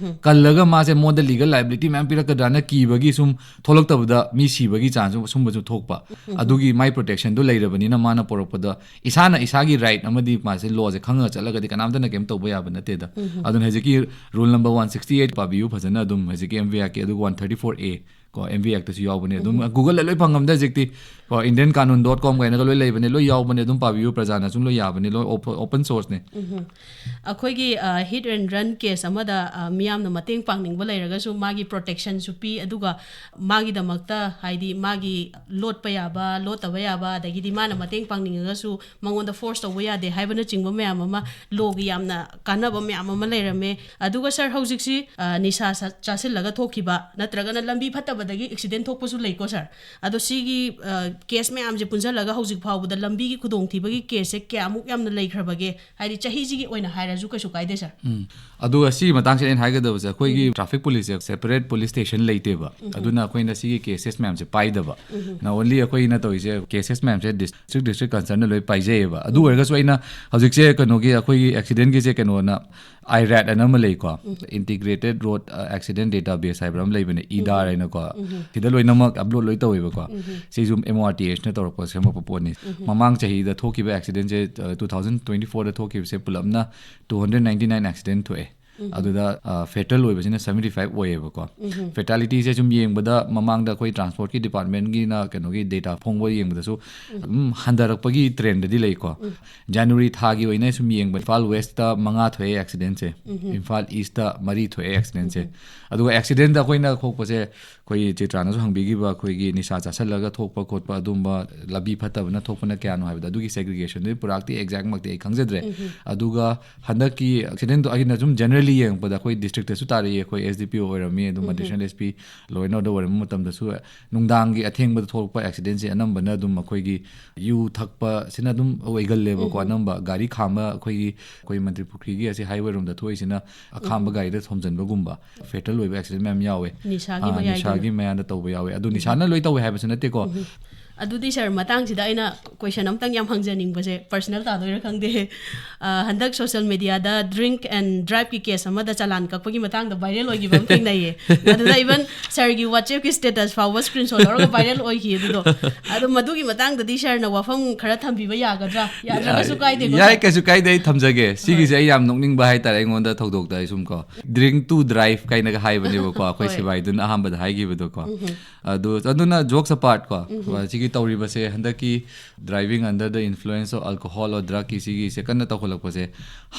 ꯀꯜꯂꯒ ꯃꯥꯁꯦ ꯃꯉꯣꯟꯗ legal liability ꯃꯌꯥꯝ ꯄꯤꯔꯛꯀꯗ꯭ꯔꯥꯅ ꯀꯤꯕꯒꯤ ꯁꯨꯝ ꯊꯣꯛꯂꯛꯇꯕꯗ ꯃꯤ ꯁꯤꯕꯒꯤ chance ꯁꯨꯝꯕꯁꯨ ꯊꯣꯛꯄ꯫ ꯑꯗꯨꯒꯤ ꯃꯥꯏ protection ꯗꯣ ꯂꯩꯔꯕꯅꯤꯅ ꯃꯥꯅ ꯄꯣꯔꯛꯄꯗ ꯏꯁꯥꯅ ꯏꯁꯥꯒꯤ right ꯑꯃꯗꯤ ꯃꯥꯁꯦ law ꯁꯦ ꯈꯪꯉꯒ ꯆꯠꯂꯒꯗꯤ ꯀꯅꯥꯝꯇꯅ ꯀꯩꯝ ꯇꯧꯕ ꯌꯥꯕ ꯅꯠꯇꯦꯗ꯫ ꯑꯗꯨꯅ ꯍꯧꯖꯤꯛꯀꯤ Rule number one sixty eight ꯄꯥꯕꯤꯌꯨ ꯐꯖꯅ ꯑꯗꯨꯝ, ꯍꯧꯖꯤꯛꯀꯤ M V Act ꯀꯤ, ꯑꯗꯨꯒ one thirty four A ꯀꯣ, M V Act ꯇꯁꯨ ꯌꯥꯎꯕꯅꯦ꯫ ꯑꯗꯨꯝ Google ꯗ ꯂꯣꯏ ꯐꯪꯉꯝꯗ ꯍꯧꯖꯤꯛꯇꯤ ꯀꯣ, Indian Kanun dot com ꯀꯥꯏꯅꯒ ꯂꯣꯏ ꯂꯩꯕꯅꯦ, ꯂꯣꯏ ꯌꯥꯎꯕꯅꯦ꯫ ꯑꯗꯨꯝ ꯄꯥꯕꯤꯌꯨ, ꯄ꯭ꯔꯖꯥꯅ ꯁꯨꯝ ꯂꯣꯏ ꯌꯥꯕꯅꯦ, ꯂꯣꯏ open, open source ꯅꯦ꯫ ꯑꯩꯈꯣꯏꯒꯤ, ꯑ, hit and run case ꯑꯃꯗ, ꯑ, ꯃꯤꯌꯥꯝꯅ ꯃꯇꯦꯡ ꯄꯥꯡꯅꯤꯡꯕ ꯂꯩꯔꯒꯁꯨ ꯃꯥꯒꯤ protection ꯁꯨ ꯄꯤ, ꯑꯗꯨꯒ ꯃꯥꯒꯤꯗꯃꯛꯇ, ꯍꯥꯏꯗꯤ, ꯃꯥꯒꯤ ꯂꯣꯠꯄ ꯌꯥꯕ, ꯂꯣꯠꯇꯕ ꯌꯥꯕ, ꯑꯗꯒꯤꯗꯤ ꯃꯥꯅ ꯃꯇꯦꯡ ꯄꯥꯡꯅꯤꯡꯉꯒꯁꯨ ꯃꯉꯣꯟꯗ force ꯇꯧꯕ ꯌꯥꯗꯦ ꯍꯥꯏꯕꯅꯆꯤꯡꯕ ꯃꯌꯥꯝ ꯑꯃ, law ꯒꯤ ꯌꯥꯝꯅ ꯀꯥꯟꯅꯕ ꯃꯌꯥꯝ ꯑꯃ ꯂꯩꯔꯝꯃꯦ꯫ ꯑꯗꯨꯒ sir, ꯍꯧꯖꯤꯛꯁꯤ, ꯑ, ꯅꯤꯁꯥ ꯁꯥ-, ꯆꯥꯁꯤꯜꯂꯒ ꯊꯣꯛꯈꯤꯕ ꯅꯠꯇ꯭ꯔꯒꯅ ꯂꯝꯕꯤ ꯐꯠꯇꯕꯗꯒꯤ accident ꯊꯣꯛꯄꯁꯨ ꯂꯩꯀꯣ sir꯫ ꯑꯗꯣ ꯁꯤꯒꯤ, ꯑ, case ꯃꯌꯥꯝꯁꯦ ꯄꯨꯟꯁꯤꯜꯂꯒ ꯍꯧꯖꯤꯛ ꯐꯥꯎꯕꯗ ꯂꯝꯕꯤꯒꯤ ꯈꯨꯗꯣꯡꯊꯤꯕꯒꯤ case ꯁꯦ ꯀꯌꯥꯃꯨꯛ ꯌꯥꯝꯅ ꯂꯩꯈ꯭ꯔꯕꯒꯦ? ꯍꯥꯏꯗꯤ ꯆꯍꯤꯁꯤꯒꯤ ꯑꯣꯏꯅ ꯍꯥꯏꯔꯁꯨ ꯀꯩꯁꯨ ꯀꯥꯏꯗꯦ sir꯫ ꯎꯝ꯫ ꯑꯗꯨꯒ ꯁꯤꯒꯤ ꯃꯇꯥꯡꯁꯤꯗ ꯑꯩꯅ ꯍꯥꯏꯒꯗꯕꯁꯦ, ꯑꯩꯈꯣꯏꯒꯤ traffic police ꯁꯦ separate police station ꯂꯩꯇꯦꯕ꯫ ꯑꯗꯨꯅ ꯑꯩꯈꯣꯏꯅ ꯁꯤꯒꯤ cases ꯃꯌꯥꯝꯁꯦ ꯄꯥꯏꯗꯕ꯫ Not only ꯑꯩꯈꯣꯏꯅ ꯇꯧꯔꯤꯁꯦ, cases ꯃꯌꯥꯝꯁꯦ district, district concern ꯅ ꯂꯣꯏ ꯄꯥꯏꯖꯩꯌꯦꯕ꯫ ꯑꯗꯨ ꯑꯣꯏꯔꯒꯁꯨ ꯑꯩꯅ ꯍꯧꯖꯤꯛꯁꯦ ꯀꯩꯅꯣꯒꯤ, ꯑꯩꯈꯣꯏꯒꯤ accident ꯒꯤꯁꯦ ꯀꯩꯅꯣꯅ, IRAD ꯑꯅ ꯑꯃ ꯂꯩꯀꯣ, Integrated Road, ꯑ, Accident Database ꯍꯥꯏꯕ꯭ꯔꯥ ꯑꯃ ꯂꯩꯕꯅꯦ, IDAR ꯍꯥꯏꯅꯀꯣ꯫ ꯁꯤꯗ ꯂꯣꯏꯅꯃꯛ upload ꯂꯣꯏ ꯇꯧꯋꯦꯕꯀꯣ꯫ ꯁꯤꯁꯨ M O R T H ꯅ ꯇꯧꯔꯛꯄ, ꯁꯦꯝꯃꯛꯄ ꯄꯣꯠꯅꯤ꯫ ꯃꯃꯥꯡ ꯆꯍꯤꯗ ꯊꯣꯛꯈꯤꯕ accident ꯁꯦ, ꯑ, two thousand twenty four ꯗ ꯊꯣꯛꯈꯤꯕꯁꯦ ꯄꯨꯂꯞꯅ two hundred ninety nine accident ꯊꯣꯛꯑꯦ꯫ ꯑꯗꯨꯗ ꯐꯦꯇꯦꯜ ꯑꯣꯏꯕꯁꯤꯅ ꯁꯕꯦꯟꯇꯤ ꯐꯥꯏꯚ ꯑꯣꯏꯌꯦꯕꯀꯣ꯫ ꯐꯦꯇꯥꯂꯤꯇꯤꯁꯦ ꯁꯨꯝ ꯌꯦꯡꯕꯗ ꯃꯃꯥꯡꯗ ꯑꯩꯈꯣꯏ ꯇ꯭ꯔꯥꯟꯁꯄꯣꯔꯠꯀꯤ ꯗꯤꯄꯥꯔꯠꯃꯦꯟꯒꯤꯅ ꯀꯩꯅꯣꯒꯤ ꯗꯦꯇꯥ ꯐꯣꯡꯕ ꯌꯦꯡꯕꯗꯁꯨ ꯑꯗꯨꯝ ꯍꯟꯊꯔꯛꯄꯒꯤ ꯇ꯭ꯔꯦꯟꯗꯗꯤ ꯂꯩꯀꯣ꯫ ꯖꯅꯋꯥꯔꯤ ꯊꯥꯒꯤ ꯑꯣꯏꯅ ꯁꯨꯝ ꯌꯦꯡꯕ, ꯏꯝꯐꯥꯜ ꯋꯦꯁꯇ ꯃꯉꯥ ꯊꯣꯛꯑꯦ ꯑꯦꯛꯁꯤꯗꯦꯟꯁꯦ, ꯏꯝꯐꯥꯜ ꯏꯁꯇ ꯃꯔꯤ ꯊꯣꯛꯑꯦ ꯑꯦꯛꯁꯤꯗꯦꯟꯁꯦ꯫ ꯑꯗꯨꯒ ꯑꯦꯛꯁꯤꯗꯦꯟꯗ ꯑꯩꯈꯣꯏꯅ ꯊꯣꯛꯄꯁꯦ, ꯑꯩꯈꯣꯏ ꯆꯤꯇ꯭ꯔꯥꯅꯁꯨ ꯍꯪꯕꯤꯈꯤꯕ, ꯑꯩꯈꯣꯏꯒꯤ ꯅꯤꯁꯥ ꯆꯥꯁꯜꯂꯒ ꯊꯣꯛꯄ ꯈꯣꯠꯄ, ꯑꯗꯨꯝꯕ ꯂꯝꯕꯤ ꯐꯠꯇꯕꯅ ꯊꯣꯛꯄꯅ ꯀꯌꯥꯅꯣ ꯍꯥꯏꯕꯗꯣ, ꯑꯗꯨꯒꯤ ꯁꯦꯒ꯭ꯔꯤꯒꯦꯁꯟꯗꯨꯗꯤ ꯄꯨꯔꯥꯛꯇꯤ ꯑꯦꯛꯖꯦꯛꯃꯛꯇꯤ ꯑꯩ ꯈꯪꯖꯗ꯭ꯔꯦ꯫ ꯑꯗꯨꯒ ꯍꯟꯗꯛꯀꯤ ꯑꯦꯛꯁꯤꯗꯦꯟꯗꯣ ꯑꯩꯅ ꯁꯨꯝ ꯖꯦꯅꯔꯦꯂꯤ ꯌꯦꯡꯉꯛꯄꯗ, ꯑꯩꯈꯣꯏ ꯗꯤꯁꯇ꯭ꯔꯤꯛꯇꯁꯨ ꯇꯥꯔꯛꯏ, ꯑꯩꯈꯣꯏ ꯑꯦꯁ ꯗꯤ ꯄꯤ ꯑꯣ ꯑꯣꯏꯔꯝꯃꯤ, ꯑꯗꯨꯝ ꯑꯗꯤꯁꯅꯦꯜ S P, law and order ꯑꯣꯏꯔꯝꯕ ꯃꯇꯝꯗꯁꯨ ꯅꯨꯡꯗꯥꯡꯒꯤ ꯑꯊꯦꯡꯕꯗ ꯊꯣꯛꯂꯛꯄ ꯑꯦꯛꯁꯤꯗꯦꯟꯁꯦ ꯑꯅꯝꯕꯅ ꯑꯗꯨꯝ ꯑꯩꯈꯣꯏꯒꯤ ꯌꯨ ꯊꯛꯄꯁꯤꯅ ꯑꯗꯨꯝ ꯑꯣꯏꯒꯜꯂꯦꯕꯀꯣ꯫ ꯑꯅꯝꯕ ꯒꯥꯔꯤ ꯈꯥꯝꯕ, ꯑꯩꯈꯣꯏꯒꯤ, ꯑꯩꯈꯣꯏ ꯃꯟꯇ꯭ꯔꯤ ꯄꯨꯈ꯭ꯔꯤꯒꯤ ꯑꯁꯤ ꯍꯥꯏꯋꯦ ꯔꯣꯝꯗ ꯊꯣꯛꯏꯁꯤꯅ ꯑꯈꯥꯝꯕ ꯒꯥꯔꯤꯗ ꯊꯣꯝꯖꯤꯟꯕꯒꯨꯝꯕ, ꯐꯦꯇꯦꯜ ꯑꯣꯏꯕ ꯑꯦꯛꯁꯤꯗꯦꯟ ꯃꯌꯥꯝ ꯌꯥꯎꯋꯦ꯫ ꯅꯤꯁꯥꯒꯤ ꯑꯥ, ꯃꯌꯥꯏꯗ꯫ ꯅꯤꯁꯥꯒꯤ ꯃꯌꯥꯏꯗ ꯇꯧꯕ ꯌꯥꯎꯋꯦ꯫ ꯑꯗꯨ ꯅꯤꯁꯥꯅ ꯂꯣꯏ ꯇꯧꯋꯦ ꯍꯥꯏꯕꯁꯨ ꯅꯠꯇꯦꯀꯣ꯫ ꯑꯗꯨꯗꯤ ꯁꯥꯔ, ꯃꯇꯥꯡꯁꯤꯗ ꯑꯩꯅ ꯀꯣꯏꯁꯟ ꯑꯝꯇꯪ ꯌꯥꯝ ꯍꯪꯖꯅꯤꯡꯕꯁꯦ, ꯄꯔꯁꯅꯦꯜ ꯇꯥꯗꯣꯏꯔꯥ ꯈꯪꯗꯦ꯫ ꯑ, ꯍꯟꯗꯛ ꯁꯣꯁꯤꯌꯦꯜ ꯃꯦꯗꯤꯌꯥꯗ ꯗ꯭ꯔꯤꯡꯛ ꯑꯦꯟ ꯗ꯭ꯔꯥꯏꯚꯀꯤ ꯀꯦꯁ ꯑꯃꯗ ꯆꯂꯥꯟ ꯀꯛꯄꯒꯤ ꯃꯇꯥꯡꯗ ꯚꯥꯏꯔꯦꯜ ꯑꯣꯏꯈꯤꯕ ꯑꯃ ꯊꯦꯡꯅꯩꯌꯦ꯫ ꯑꯗꯨꯗ ꯏꯚꯟ ꯁꯥꯔꯒꯤ ꯋꯥꯆꯦꯞꯀꯤ ꯁ꯭ꯇꯦꯇꯁ ꯐꯥꯎꯕ ꯁ꯭ꯀ꯭ꯔꯤꯟꯁꯣꯠ ꯂꯧꯔꯒ ꯚꯥꯏꯔꯦꯜ ꯑꯣꯏꯈꯤ ꯑꯗꯨꯗꯣ꯫ ꯑꯗꯣ ꯃꯗꯨꯒꯤ ꯃꯇꯥꯡꯗꯗꯤ ꯁꯥꯔꯅ ꯋꯥꯐꯝ ꯈꯔ ꯊꯝꯕꯤꯕ ꯌꯥꯒꯗ꯭ꯔꯥ? ꯌꯥꯗ꯭ꯔꯒꯁꯨ ꯀꯥꯏꯗꯦꯀꯣ, ꯌꯥꯏ, ꯁꯥꯔ? ꯀꯩꯁꯨ ꯀꯥꯏꯗꯦ, ꯑꯩ ꯊꯝꯖꯒꯦ꯫ ꯁꯤꯒꯤꯁꯦ ꯑꯩ ꯌꯥꯝ ꯅꯣꯛꯅꯤꯡꯕ ꯍꯥꯏꯇꯥꯔꯦ, ꯑꯩꯉꯣꯟꯗ ꯊꯧꯗꯣꯛꯇ ꯑꯩ ꯁꯨꯝ ꯀꯣ, "Drink to drive" ꯀꯥꯏꯅꯒ ꯍꯥꯏꯕꯅꯦꯕꯀꯣ, ꯑꯩꯈꯣꯏ ꯍꯣꯏ꯫ ꯁꯤꯕꯥꯏꯗꯨꯅ ꯑꯍꯥꯟꯕꯗ ꯍꯥꯏꯈꯤꯕꯗꯣꯀꯣ꯫ ꯑꯗꯨ, ꯑꯗꯨꯅ, jokes apart ꯀꯣ, ꯁꯤꯒꯤ ꯇꯧꯔꯤꯕꯁꯦ, ꯍꯟꯗꯛꯀꯤ driving under the influence of alcohol or drugꯀꯤ ꯁꯤꯒꯤꯁꯦ ꯀꯟꯅ ꯇꯧꯈꯠꯂꯛꯄꯁꯦ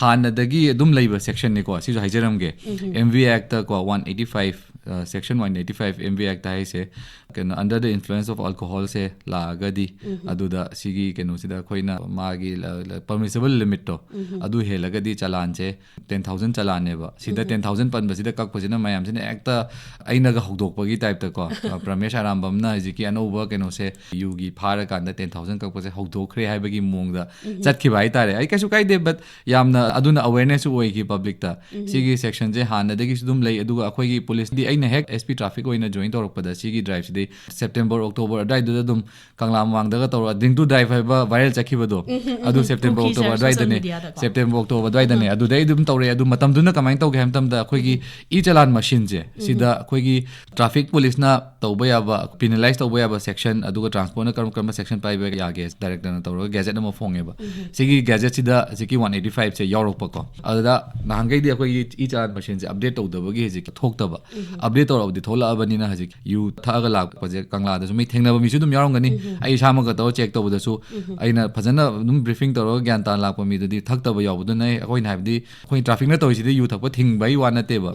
ꯍꯥꯟꯅꯗꯒꯤ ꯑꯗꯨꯝ ꯂꯩꯕ sectionꯅꯤꯀꯣ, ꯁꯤꯁꯨ ꯍꯥꯏꯖꯔꯝꯒꯦ꯫ ꯑꯦꯝ ꯚꯤ ꯑꯦꯛꯇꯀꯣ, ꯋꯥꯟ ꯑꯩꯠꯇꯤ ꯐꯥꯏꯚ, ꯑ, section one eighty five M V act ꯍꯥꯏꯁꯦ, ꯀꯩꯅꯣ, under the influence of alcoholꯁꯦ ꯂꯥꯛꯑꯒꯗꯤ, ꯑꯗꯨꯗ ꯁꯤꯒꯤ ꯀꯩꯅꯣꯁꯤꯗ ꯑꯩꯈꯣꯏꯅ ꯃꯥꯒꯤ ꯂ-, ꯂ-, permissible limitꯇꯣ, ꯑꯗꯨ ꯍꯦꯜꯂꯒꯗꯤ ꯆꯂꯥꯟꯁꯦ ꯇꯦꯟ ꯊꯥꯎꯖꯟ ꯆꯂꯥꯟꯅꯦꯕ꯫ ꯁꯤꯗ ꯇꯦꯟ ꯊꯥꯎꯖꯟ ꯄꯟꯕꯁꯤꯗ ꯀꯛꯄꯁꯤꯅ ꯃꯌꯥꯝꯁꯤꯅ ꯍꯦꯛꯇ ꯑꯩꯅꯒ ꯍꯧꯗꯣꯛꯄꯒꯤ ꯇꯥꯏꯞꯇꯀꯣ, ꯑ, ꯄ꯭ꯔꯃꯦꯁ ꯑꯔꯥꯝꯕꯝꯅ ꯍꯧꯖꯤꯛꯀꯤ ꯑꯅꯧꯕ ꯀꯩꯅꯣꯁꯦ, ꯌꯨꯒꯤ ꯐꯥꯔꯀꯥꯟꯗ ꯇꯦꯟ ꯊꯥꯎꯖꯟ ꯀꯛꯄꯁꯦ ꯍꯧꯗꯣꯛꯈ꯭ꯔꯦ ꯍꯥꯏꯕꯒꯤ ꯃꯑꯣꯡꯗ ꯆꯠꯈꯤꯕ ꯍꯥꯏꯇꯥꯔꯦ꯫ ꯑꯩ ꯀꯩꯁꯨ ꯀꯥꯏꯗꯦ, but ꯌꯥꯝꯅ ꯑꯗꯨꯅ awarenessꯁꯨ ꯑꯣꯏꯈꯤ publicꯇ꯫ ꯁꯤꯒꯤ sectionꯁꯦ ꯍꯥꯟꯅꯗꯒꯤꯁꯨ ꯑꯗꯨꯝ ꯂꯩ, ꯑꯗꯨꯒ ꯑꯩꯈꯣꯏꯒꯤ policeꯗꯤ, ꯑꯩꯅ ꯍꯦꯛ ꯑꯦꯁ ꯄꯤ traffic ꯑꯣꯏꯅ join ꯇꯧꯔꯛꯄꯗ, ꯁꯤꯒꯤ driveꯁꯤꯗꯤ September, October ꯑꯗꯨꯋꯥꯏꯗꯨꯗ ꯑꯗꯨꯝ ꯀꯪꯂꯥ ꯃꯃꯥꯡꯗꯒ ꯇꯧꯔ "Drink to drive" ꯍꯥꯏꯕ viral ꯆꯠꯈꯤꯕꯗꯣ, ꯑꯗꯨ September, ꯎꯈꯤ, October sir, social ꯑꯗꯨꯋꯥꯏꯗꯅꯦ꯫ Mediaꯗꯀꯣ꯫ September, October ꯑꯗꯨꯋꯥꯏꯗꯅꯦ꯫ ꯑꯗꯨꯗꯩ ꯑꯗꯨꯝ ꯇꯧꯔꯛꯑꯦ꯫ ꯑꯗꯨ ꯃꯇꯝꯗꯨꯅ ꯀꯃꯥꯏꯅ ꯇꯧꯒꯦ ꯍꯥꯏꯕ ꯃꯇꯝꯗ, ꯑꯩꯈꯣꯏꯒꯤ e-challan machineꯁꯦ, ꯁꯤꯗ ꯑꯩꯈꯣꯏꯒꯤ traffic policeꯅ ꯇꯧꯕ ꯌꯥꯕ, penalize ꯇꯧꯕ ꯌꯥꯕ section, ꯑꯗꯨꯒ ꯇ꯭ꯔꯥꯟꯁꯄꯣꯔꯠꯅ ꯀꯔꯝ ꯀꯔꯝꯕ ꯁꯦꯛꯁꯟ ꯄꯥꯏꯕ ꯌꯥꯒꯦ ꯗꯥꯏꯔꯦꯛꯇꯔꯅ ꯇꯧꯔꯒ ꯒꯦꯖꯦꯠ ꯑꯃ ꯐꯣꯡꯉꯦꯕ꯫ ꯁꯤꯒꯤ ꯒꯦꯖꯦꯠꯁꯤꯗ ꯍꯧꯖꯤꯛꯀꯤ ꯋꯥꯟ ꯑꯩꯠꯇꯤ ꯐꯥꯏꯚꯁꯦ ꯌꯥꯎꯔꯛꯄꯀꯣ꯫ ꯑꯗꯨꯗ ꯅꯍꯥꯟꯈꯩꯗꯤ ꯑꯩꯈꯣꯏꯒꯤ ꯏ ꯆꯂꯥꯟ ꯃꯁꯤꯟꯁꯦ ꯑꯞꯗꯦꯠ ꯇꯧꯗꯕꯒꯤ ꯍꯧꯖꯤꯛ ꯊꯣꯛꯇꯕ꯫ ꯑꯞꯗꯦꯠ ꯇꯧꯔꯕꯗꯤ ꯊꯣꯛꯂꯛꯑꯕꯅꯤꯅ ꯍꯧꯖꯤꯛ ꯌꯨ ꯊꯛꯑꯒ ꯂꯥꯛꯄꯁꯦ ꯀꯪꯂꯥꯗꯁꯨ ꯃꯤ ꯊꯦꯡꯅꯕ ꯃꯤꯁꯨ ꯑꯗꯨꯝ ꯌꯥꯎꯔꯝꯒꯅꯤ꯫ ꯑꯩ ꯏꯁꯥꯃꯛꯀ ꯇꯧꯔꯒ ꯆꯦꯛ ꯇꯧꯕꯗꯁꯨ ꯑꯩꯅ ꯐꯖꯅ ꯑꯗꯨꯝ ꯕ꯭ꯔꯤꯐꯤꯡ ꯇꯧꯔꯒ ꯒ꯭ꯌꯥꯟ ꯇꯥꯅ ꯂꯥꯛꯄ ꯃꯤꯗꯨꯗꯤ ꯊꯛꯇꯕ ꯌꯥꯎꯕꯗꯨꯅ ꯑꯩꯈꯣꯏꯅ ꯍꯥꯏꯕꯗꯤ ꯑꯩꯈꯣꯏ ꯇ꯭ꯔꯥꯐꯤꯛꯅ ꯇꯧꯔꯤꯁꯤꯗꯤ ꯌꯨ ꯊꯛꯄ ꯊꯤꯡꯕꯒꯤ ꯋꯥ ꯅꯠꯇꯦꯕ꯫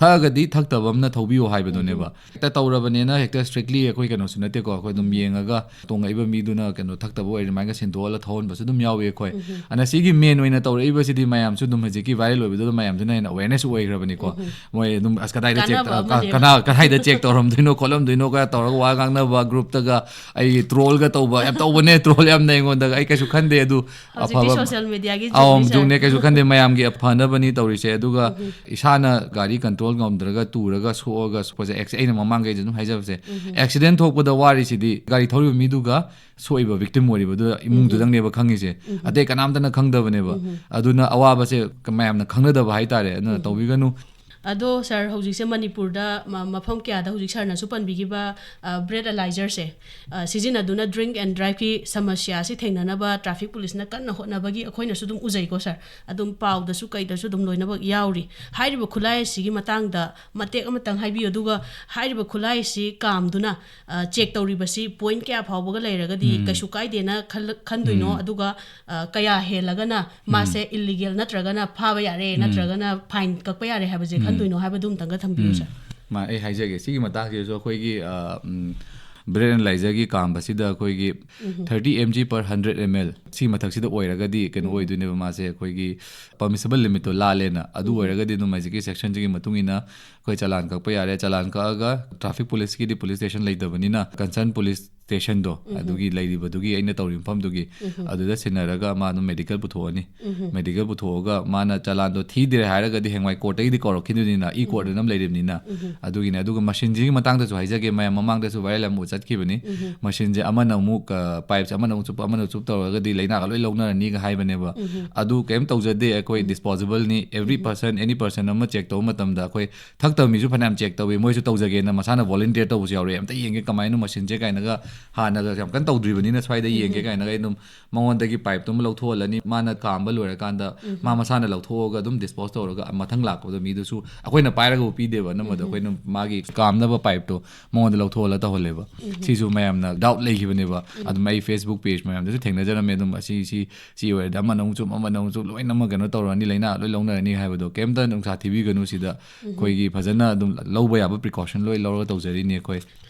ꯊꯛꯑꯒꯗꯤ ꯊꯛꯇꯕ ꯑꯃꯅ ꯊꯧꯕꯤꯌꯨ ꯍꯥꯏꯕꯗꯨꯅꯦꯕ꯫ ꯍꯦꯛꯇ ꯇꯧꯔꯕꯅꯦꯅ ꯍꯦꯛꯇ ꯁ꯭ꯇ꯭ꯔꯤꯛꯂꯤ ꯑꯩꯈꯣꯏ ꯀꯩꯅꯣꯁꯨ ꯅꯠꯇꯦꯀꯣ꯫ ꯑꯩꯈꯣꯏ ꯑꯗꯨꯝ ꯌꯦꯡꯉꯒ ꯇꯣꯡꯉꯛꯏꯕ ꯃꯤꯗꯨꯅ ꯀꯩꯅꯣ ꯊꯛꯇꯕ ꯑꯣꯏꯔꯗꯤ ꯑꯗꯨꯃꯥꯏꯅ ꯁꯤꯟꯗꯣꯛꯍꯜꯂ ꯊꯧꯍꯟꯕꯁꯨ ꯑꯗꯨꯝ ꯌꯥꯎꯏ ꯑꯩꯈꯣꯏ꯫ ꯑꯗꯨꯅ ꯁꯤꯒꯤ ꯃꯦꯟ ꯑꯣꯏꯅ ꯇꯧꯔꯛꯏꯕꯁꯤꯗꯤ ꯃꯌꯥꯝꯁꯨ ꯑꯗꯨꯝ ꯍꯧꯖꯤꯛꯀꯤ ꯚꯥꯏꯔꯦꯜ ꯑꯣꯏꯕꯗꯨꯗ ꯃꯌꯥꯝꯗꯨꯅ ꯍꯦꯟꯅ ꯑꯋꯦꯔꯅꯦꯁ ꯑꯣꯏꯈ꯭ꯔꯕꯅꯤꯀꯣ꯫ ꯃꯣꯏ ꯑꯗꯨꯝ ꯑꯁ ꯀꯗꯥꯏꯗ ꯆꯦꯛ ꯀꯥꯟꯅꯕ ꯑꯃꯅꯦꯕ꯫ ꯀꯅꯥ ꯀꯗꯥꯏꯗ ꯆꯦꯛ ꯇꯧꯔꯝꯗꯣꯏꯅꯣ ꯈꯣꯠꯂꯝꯗꯣꯏꯅꯣ ꯀ ꯇꯧꯔꯒ ꯋꯥ ꯉꯥꯡꯅꯕ ꯒ꯭ꯔꯨꯞꯇꯒ ꯑꯩ ꯇ꯭ꯔꯣꯜꯒ ꯇꯧꯕ ꯌꯥꯝ ꯇꯧꯕꯅꯦ꯫ ꯇ꯭ꯔꯣꯜ ꯌꯥꯝꯅ ꯑꯩꯉꯣꯟꯗꯒ ꯑꯩ ꯀꯩꯁꯨ ꯈꯟꯗꯦ ꯑꯗꯨ ꯍꯧꯖꯤꯛꯇꯤ ꯑꯐꯕ꯫ ꯁꯣꯁꯤꯌꯦꯜ ꯃꯦꯗꯤꯌꯥꯒꯤ ꯑꯧ ꯖꯨꯒꯅꯤ ꯁꯥꯔ꯫ ꯖꯨꯒꯅꯦ ꯀꯩꯁꯨ ꯈꯟꯗꯦ ꯃꯌꯥꯝꯒꯤ ꯐꯅꯕꯅꯤ ꯇꯧꯔꯤꯁꯦ꯫ ꯑꯗꯨꯒ ꯏꯁꯥꯅ ꯒꯥꯔꯤ ꯀꯟꯇ꯭ꯔꯣꯜ ꯉꯝꯗ꯭ꯔꯒ ꯇꯨꯔꯒ ꯁꯣꯛꯑꯒ ꯁꯣꯛꯄꯁꯦ ꯑꯦꯛꯁ ꯑꯩꯅ ꯃꯃꯥꯡꯈꯩꯁꯨ ꯑꯗꯨꯝ ꯍꯥꯏꯖꯕꯁꯦ ꯑꯦꯛꯁꯤꯗꯦꯟ ꯊꯣꯛꯄꯗ ꯋꯥꯔꯤꯁꯤꯗꯤ ꯒꯥꯔꯤ ꯊꯧꯔꯤꯕ ꯃꯤꯗꯨꯒ ꯁꯣꯛꯏꯕ ꯚꯤꯛꯇꯤꯝ ꯑꯣꯏꯔꯤꯕꯗꯨ ꯏꯃꯨꯡꯗꯨꯗꯪꯅꯦꯕ ꯈꯪꯉꯤꯁꯦ꯫ ꯑꯇꯩ ꯀꯅꯥꯝꯇꯅ ꯈꯪꯗꯕꯅꯦꯕ꯫ ꯑꯗꯨꯅ ꯑꯋꯥꯕꯁꯦ ꯃꯌꯥꯝꯅ ꯈꯪꯅꯗꯕ ꯍꯥꯏꯇꯥꯔꯦ꯫ ꯑꯗꯨꯅ ꯇꯧꯕꯤꯒꯅꯨ꯫ ꯑꯗꯣ ꯁꯥꯔ, ꯍꯧꯖꯤꯛꯁꯦ ꯃꯅꯤꯄꯨꯔꯗ ꯃ-, ꯃꯐꯝ ꯀꯌꯥꯗ ꯍꯧꯖꯤꯛ ꯁꯥꯔꯅꯁꯨ ꯄꯟꯕꯤꯈꯤꯕ, ꯑ, ꯕ꯭ꯔꯦꯠ ꯑꯦꯂꯥꯏꯖꯔꯁꯦ, ꯑ, ꯁꯤꯖꯤꯟꯅꯗꯨꯅ ꯗ꯭ꯔꯤꯡꯛ ꯑꯦꯟ ꯗ꯭ꯔꯥꯏꯚꯀꯤ ꯁꯃꯁ꯭ꯌꯥꯁꯤ ꯊꯦꯡꯅꯅꯕ ꯇ꯭ꯔꯥꯐꯤꯛ ꯄꯨꯂꯤꯁꯅ ꯀꯟꯅ ꯍꯣꯠꯅꯕꯒꯤ ꯑꯩꯈꯣꯏꯅꯁꯨ ꯑꯗꯨꯝ ꯎꯖꯩꯀꯣ ꯁꯥꯔ꯫ ꯑꯗꯨꯝ ꯄꯥꯎꯗꯁꯨ ꯀꯩꯗꯁꯨ ꯑꯗꯨꯝ ꯂꯣꯏꯅꯃꯛ ꯌꯥꯎꯔꯤ꯫ ꯍꯥꯏꯔꯤꯕ ꯈꯨꯠꯂꯥꯏ ꯑꯁꯤꯒꯤ ꯃꯇꯥꯡꯗ ꯃꯇꯦꯛ ꯑꯃꯇꯪ ꯍꯥꯏꯕꯤꯌꯨ, ꯑꯗꯨꯒ ꯍꯥꯏꯔꯤꯕ ꯈꯨꯠꯂꯥꯏ ꯑꯁꯤ ꯀꯥꯝꯗꯨꯅ, ꯑ, ꯆꯦꯛ ꯇꯧꯔꯤꯕꯁꯤ ꯄꯣꯏꯟꯠ ꯀꯌꯥ ꯐꯥꯎꯕꯒ ꯂꯩꯔꯒꯗꯤ ꯎꯝ꯫ ꯀꯩꯁꯨ ꯀꯥꯏꯗꯦꯅ ꯈꯜꯂ-, ꯈꯟꯗꯣꯏꯅꯣ? ꯎꯝ꯫ ꯑꯗꯨꯒ ꯑ, ꯀꯌꯥ ꯍꯦꯜꯂꯒꯅ ꯃꯥꯁꯦ ꯎꯝ꯫ ꯏꯜꯂꯤꯒꯦꯜ ꯅꯠꯇ꯭ꯔꯒꯅ ꯐꯥꯕ ꯌꯥꯔꯦ, ꯎꯝ꯫ ꯅꯠꯇ꯭ꯔꯒꯅ ꯐꯥꯏꯟ ꯀꯛꯄ ꯌꯥꯔꯦ ꯍꯥꯏꯕꯁꯦ ꯎꯝ꯫ ꯈꯟꯗꯣꯏꯅꯣ ꯍꯥꯏꯕꯗꯨ ꯑꯃꯇꯪꯒ ꯊꯝꯕꯤꯌꯨ, ꯎꯝ꯫ ꯁꯥꯔ꯫ ꯃꯥ-, ꯑꯩ ꯍꯥꯏꯖꯒꯦ, ꯁꯤꯒꯤ ꯃꯇꯥꯡꯁꯤꯗꯁꯨ ꯑꯩꯈꯣꯏꯒꯤ, ꯑ, ꯎꯝ, ꯕ꯭ꯔꯦꯠ ꯑꯦꯅꯥꯂꯥꯏꯖꯔꯒꯤ ꯀꯥꯝꯕꯁꯤꯗ ꯑꯩꯈꯣꯏꯒꯤ ꯎꯝ꯫ Thirty M G per hundred M L ꯁꯤꯒꯤ ꯃꯊꯛꯁꯤꯗ ꯑꯣꯏꯔꯒꯗꯤ ꯀꯩꯅꯣ ꯎꯝ꯫ ꯑꯣꯏꯗꯣꯏꯅꯦꯕ, ꯃꯥꯁꯦ ꯑꯩꯈꯣꯏꯒꯤ ꯄꯔꯃꯤꯁꯤꯕꯜ ꯂꯤꯃꯤꯠꯇꯣ ꯂꯥꯜꯂꯦꯅ꯫ ꯑꯗꯨ ꯎꯝ꯫ ꯑꯣꯏꯔꯒꯗꯤ ꯑꯗꯨꯝ ꯍꯧꯖꯤꯛꯀꯤ ꯁꯦꯛꯁꯟꯁꯤꯒꯤ ꯃꯇꯨꯡ ꯏꯟꯅ ꯑꯩꯈꯣꯏ ꯆꯂꯥꯟ ꯀꯛꯄ ꯌꯥꯔꯦ꯫ ꯆꯂꯥꯟ ꯀꯛꯑꯒ ꯇ꯭ꯔꯥꯐꯤꯛ ꯄꯨꯂꯤꯁꯀꯤꯗꯤ ꯄꯨꯂꯤꯁ ꯁ꯭ꯇꯦꯁꯟ ꯂꯩꯇꯕꯅꯤꯅ ꯀꯟꯁꯔꯟ ꯄꯨꯂꯤꯁ ꯁ꯭ꯇꯦꯁꯟꯗꯣ, ꯎꯝ꯫ ꯑꯗꯨꯒꯤ ꯂꯩꯔꯤꯕꯗꯨꯒꯤ ꯑꯩꯅ ꯇꯧꯔꯤꯕ ꯃꯐꯝꯗꯨꯒꯤ ꯎꯝ꯫ ꯑꯗꯨꯗ ꯁꯤꯟꯅꯔꯒ ꯃꯥ ꯑꯗꯨꯝ ꯃꯦꯗꯤꯀꯦꯜ ꯄꯨꯊꯣꯛꯑꯅꯤ꯫ ꯎꯝ꯫ ꯃꯦꯗꯤꯀꯦꯜ ꯄꯨꯊꯣꯛꯑꯒ ꯃꯥꯅ ꯆꯂꯥꯟꯗꯣ ꯊꯤꯗ꯭ꯔꯦ ꯍꯥꯏꯔꯒꯗꯤ ꯍꯌꯦꯡꯋꯥꯏ ꯀꯣꯔꯠꯇꯒꯤꯗꯤ ꯀꯧꯔꯛꯈꯤꯗꯣꯏꯅꯤꯅ, ꯏ ꯀꯣꯔꯠ ꯎꯝ꯫ ꯑꯗꯨꯝ ꯂꯩꯔꯤꯕꯅꯤꯅ꯫ ꯎꯝ꯫ ꯑꯗꯨꯒꯤꯅꯦ꯫ ꯑꯗꯨꯒ ꯃꯁꯤꯟꯁꯤꯒꯤ ꯃꯇꯥꯡꯗꯁꯨ ꯍꯥꯏꯖꯒꯦ, ꯃꯌꯥꯝ ꯃꯃꯥꯡꯗꯁꯨ ꯚꯥꯏꯔꯦꯜ ꯑꯃꯨꯛ ꯆꯠꯈꯤꯕꯅꯤ꯫ ꯎꯝ꯫ ꯃꯁꯤꯟꯁꯦ ꯑꯃꯅ ꯑꯃꯨꯛ, ꯑ, ꯄꯥꯏꯞꯁꯦ ꯑꯃꯅ ꯑꯃꯨꯛ ꯆꯨꯞꯄ, ꯑꯃꯅ ꯆꯨꯞ ꯇꯧꯔꯒꯗꯤ ꯂꯩꯅꯥꯒ ꯂꯣꯏ ꯂꯧꯅꯔꯅꯤꯒ ꯍꯥꯏꯕꯅꯦꯕ꯫ ꯎꯝ꯫ ꯑꯗꯨ ꯀꯩꯝ ꯇꯧꯖꯗꯦ, ꯑꯩꯈꯣꯏ ꯎꯝ꯫ ꯗꯤꯁꯄꯣꯖꯤꯕꯜꯅꯤ꯫ ꯑꯦꯕ꯭ꯔꯤ ꯎꯝ꯫ ꯄꯔꯁꯟ, ꯑꯦꯅꯤ ꯄꯔꯁꯟ ꯑꯃ ꯆꯦꯛ ꯇꯧꯕ ꯃꯇꯝꯗ ꯑꯩꯈꯣꯏ ꯊꯛꯇꯕ ꯃꯤꯁꯨ ꯐꯅꯌꯥꯝ ꯆꯦꯛ ꯇꯧꯋꯤ, ꯃꯣꯏꯁꯨ ꯇꯧꯖꯒꯦꯅ ꯃꯁꯥꯅ ꯚꯣꯂꯨꯟꯇꯤꯌꯔ ꯇꯧꯕꯁꯨ ꯌꯥꯎꯔꯦ꯫ "ꯑꯝꯇ ꯌꯦꯡꯒꯦ ꯀꯃꯥꯏꯅ ꯃꯁꯤꯟꯁꯦ" ꯀꯥꯏꯅꯒ ꯍꯥꯟꯅꯒ ꯌꯥꯝ ꯀꯟꯅ ꯇꯧꯗ꯭ꯔꯤꯕꯅꯤꯅ ꯁ꯭ꯋꯥꯏꯗ ꯌꯦꯡꯒꯦ ꯀꯥꯏꯅꯒ ꯑꯩ ꯑꯗꯨꯝ ꯃꯉꯣꯟꯗꯒꯤ ꯄꯥꯏꯞꯇꯨ ꯑꯃ ꯂꯧꯊꯣꯛꯍꯜꯂꯅꯤ꯫ ꯃꯥꯅ ꯀꯥꯝꯕ ꯂꯣꯏꯔꯀꯥꯟꯗ ꯃꯥ ꯃꯁꯥꯅ ꯂꯧꯊꯣꯛꯑꯒ ꯑꯗꯨꯝ ꯗꯤꯁꯄꯣꯖ ꯇꯧꯔꯒ ꯃꯊꯪ ꯂꯥꯛꯄꯗ ꯃꯤꯗꯨꯁꯨ ꯑꯩꯈꯣꯏꯅ ꯄꯥꯏꯔꯒꯕꯨ ꯄꯤꯗꯦꯕ, ꯑꯅꯝꯕꯗ ꯑꯩꯈꯣꯏꯅ ꯃꯥꯒꯤ ꯀꯥꯝꯅꯕ ꯄꯥꯏꯞꯇꯣ ꯃꯉꯣꯟꯗ ꯂꯧꯊꯣꯛꯍꯜꯂ ꯇꯧꯍꯜꯂꯦꯕ꯫ ꯁꯤꯁꯨ ꯃꯌꯥꯝꯅ ꯗꯥꯎꯠ ꯂꯩꯈꯤꯕꯅꯦꯕ꯫ ꯑꯗꯨꯝ ꯑꯩ ꯐꯦꯁꯕꯨꯛ ꯄꯦꯖ ꯃꯌꯥꯝꯗꯁꯨ ꯊꯦꯡꯅꯖꯔꯝꯃꯦ꯫ ꯑꯗꯨꯝ ꯑꯁꯤ ꯁꯤ ꯁꯤ ꯑꯣꯏꯔꯗꯤ ꯑꯃꯅ ꯑꯃꯨꯛ ꯆꯨꯝ, ꯑꯃꯅ ꯑꯃꯨꯛ ꯆꯨꯝ, ꯂꯣꯏꯅꯃꯛ ꯀꯩꯅꯣ ꯇꯧꯔꯅꯤ, ꯂꯥꯏꯅꯥ ꯂꯣꯏ ꯂꯧꯅꯔꯅꯤ ꯍꯥꯏꯕꯗꯣ ꯀꯩꯝꯇ ꯅꯨꯡꯁꯥ ꯊꯤꯕꯤꯒꯅꯨ꯫ ꯁꯤꯗ ꯑꯩꯈꯣꯏꯒꯤ ꯐꯖꯅ ꯑꯗꯨꯝ ꯂꯧꯕ ꯌꯥꯕ ꯄ꯭ꯔꯤꯀꯣꯁꯟ ꯂꯣꯏ ꯂꯧꯔꯒ ꯇꯧꯖꯔꯤꯅꯤ ꯑꯩꯈꯣꯏ꯫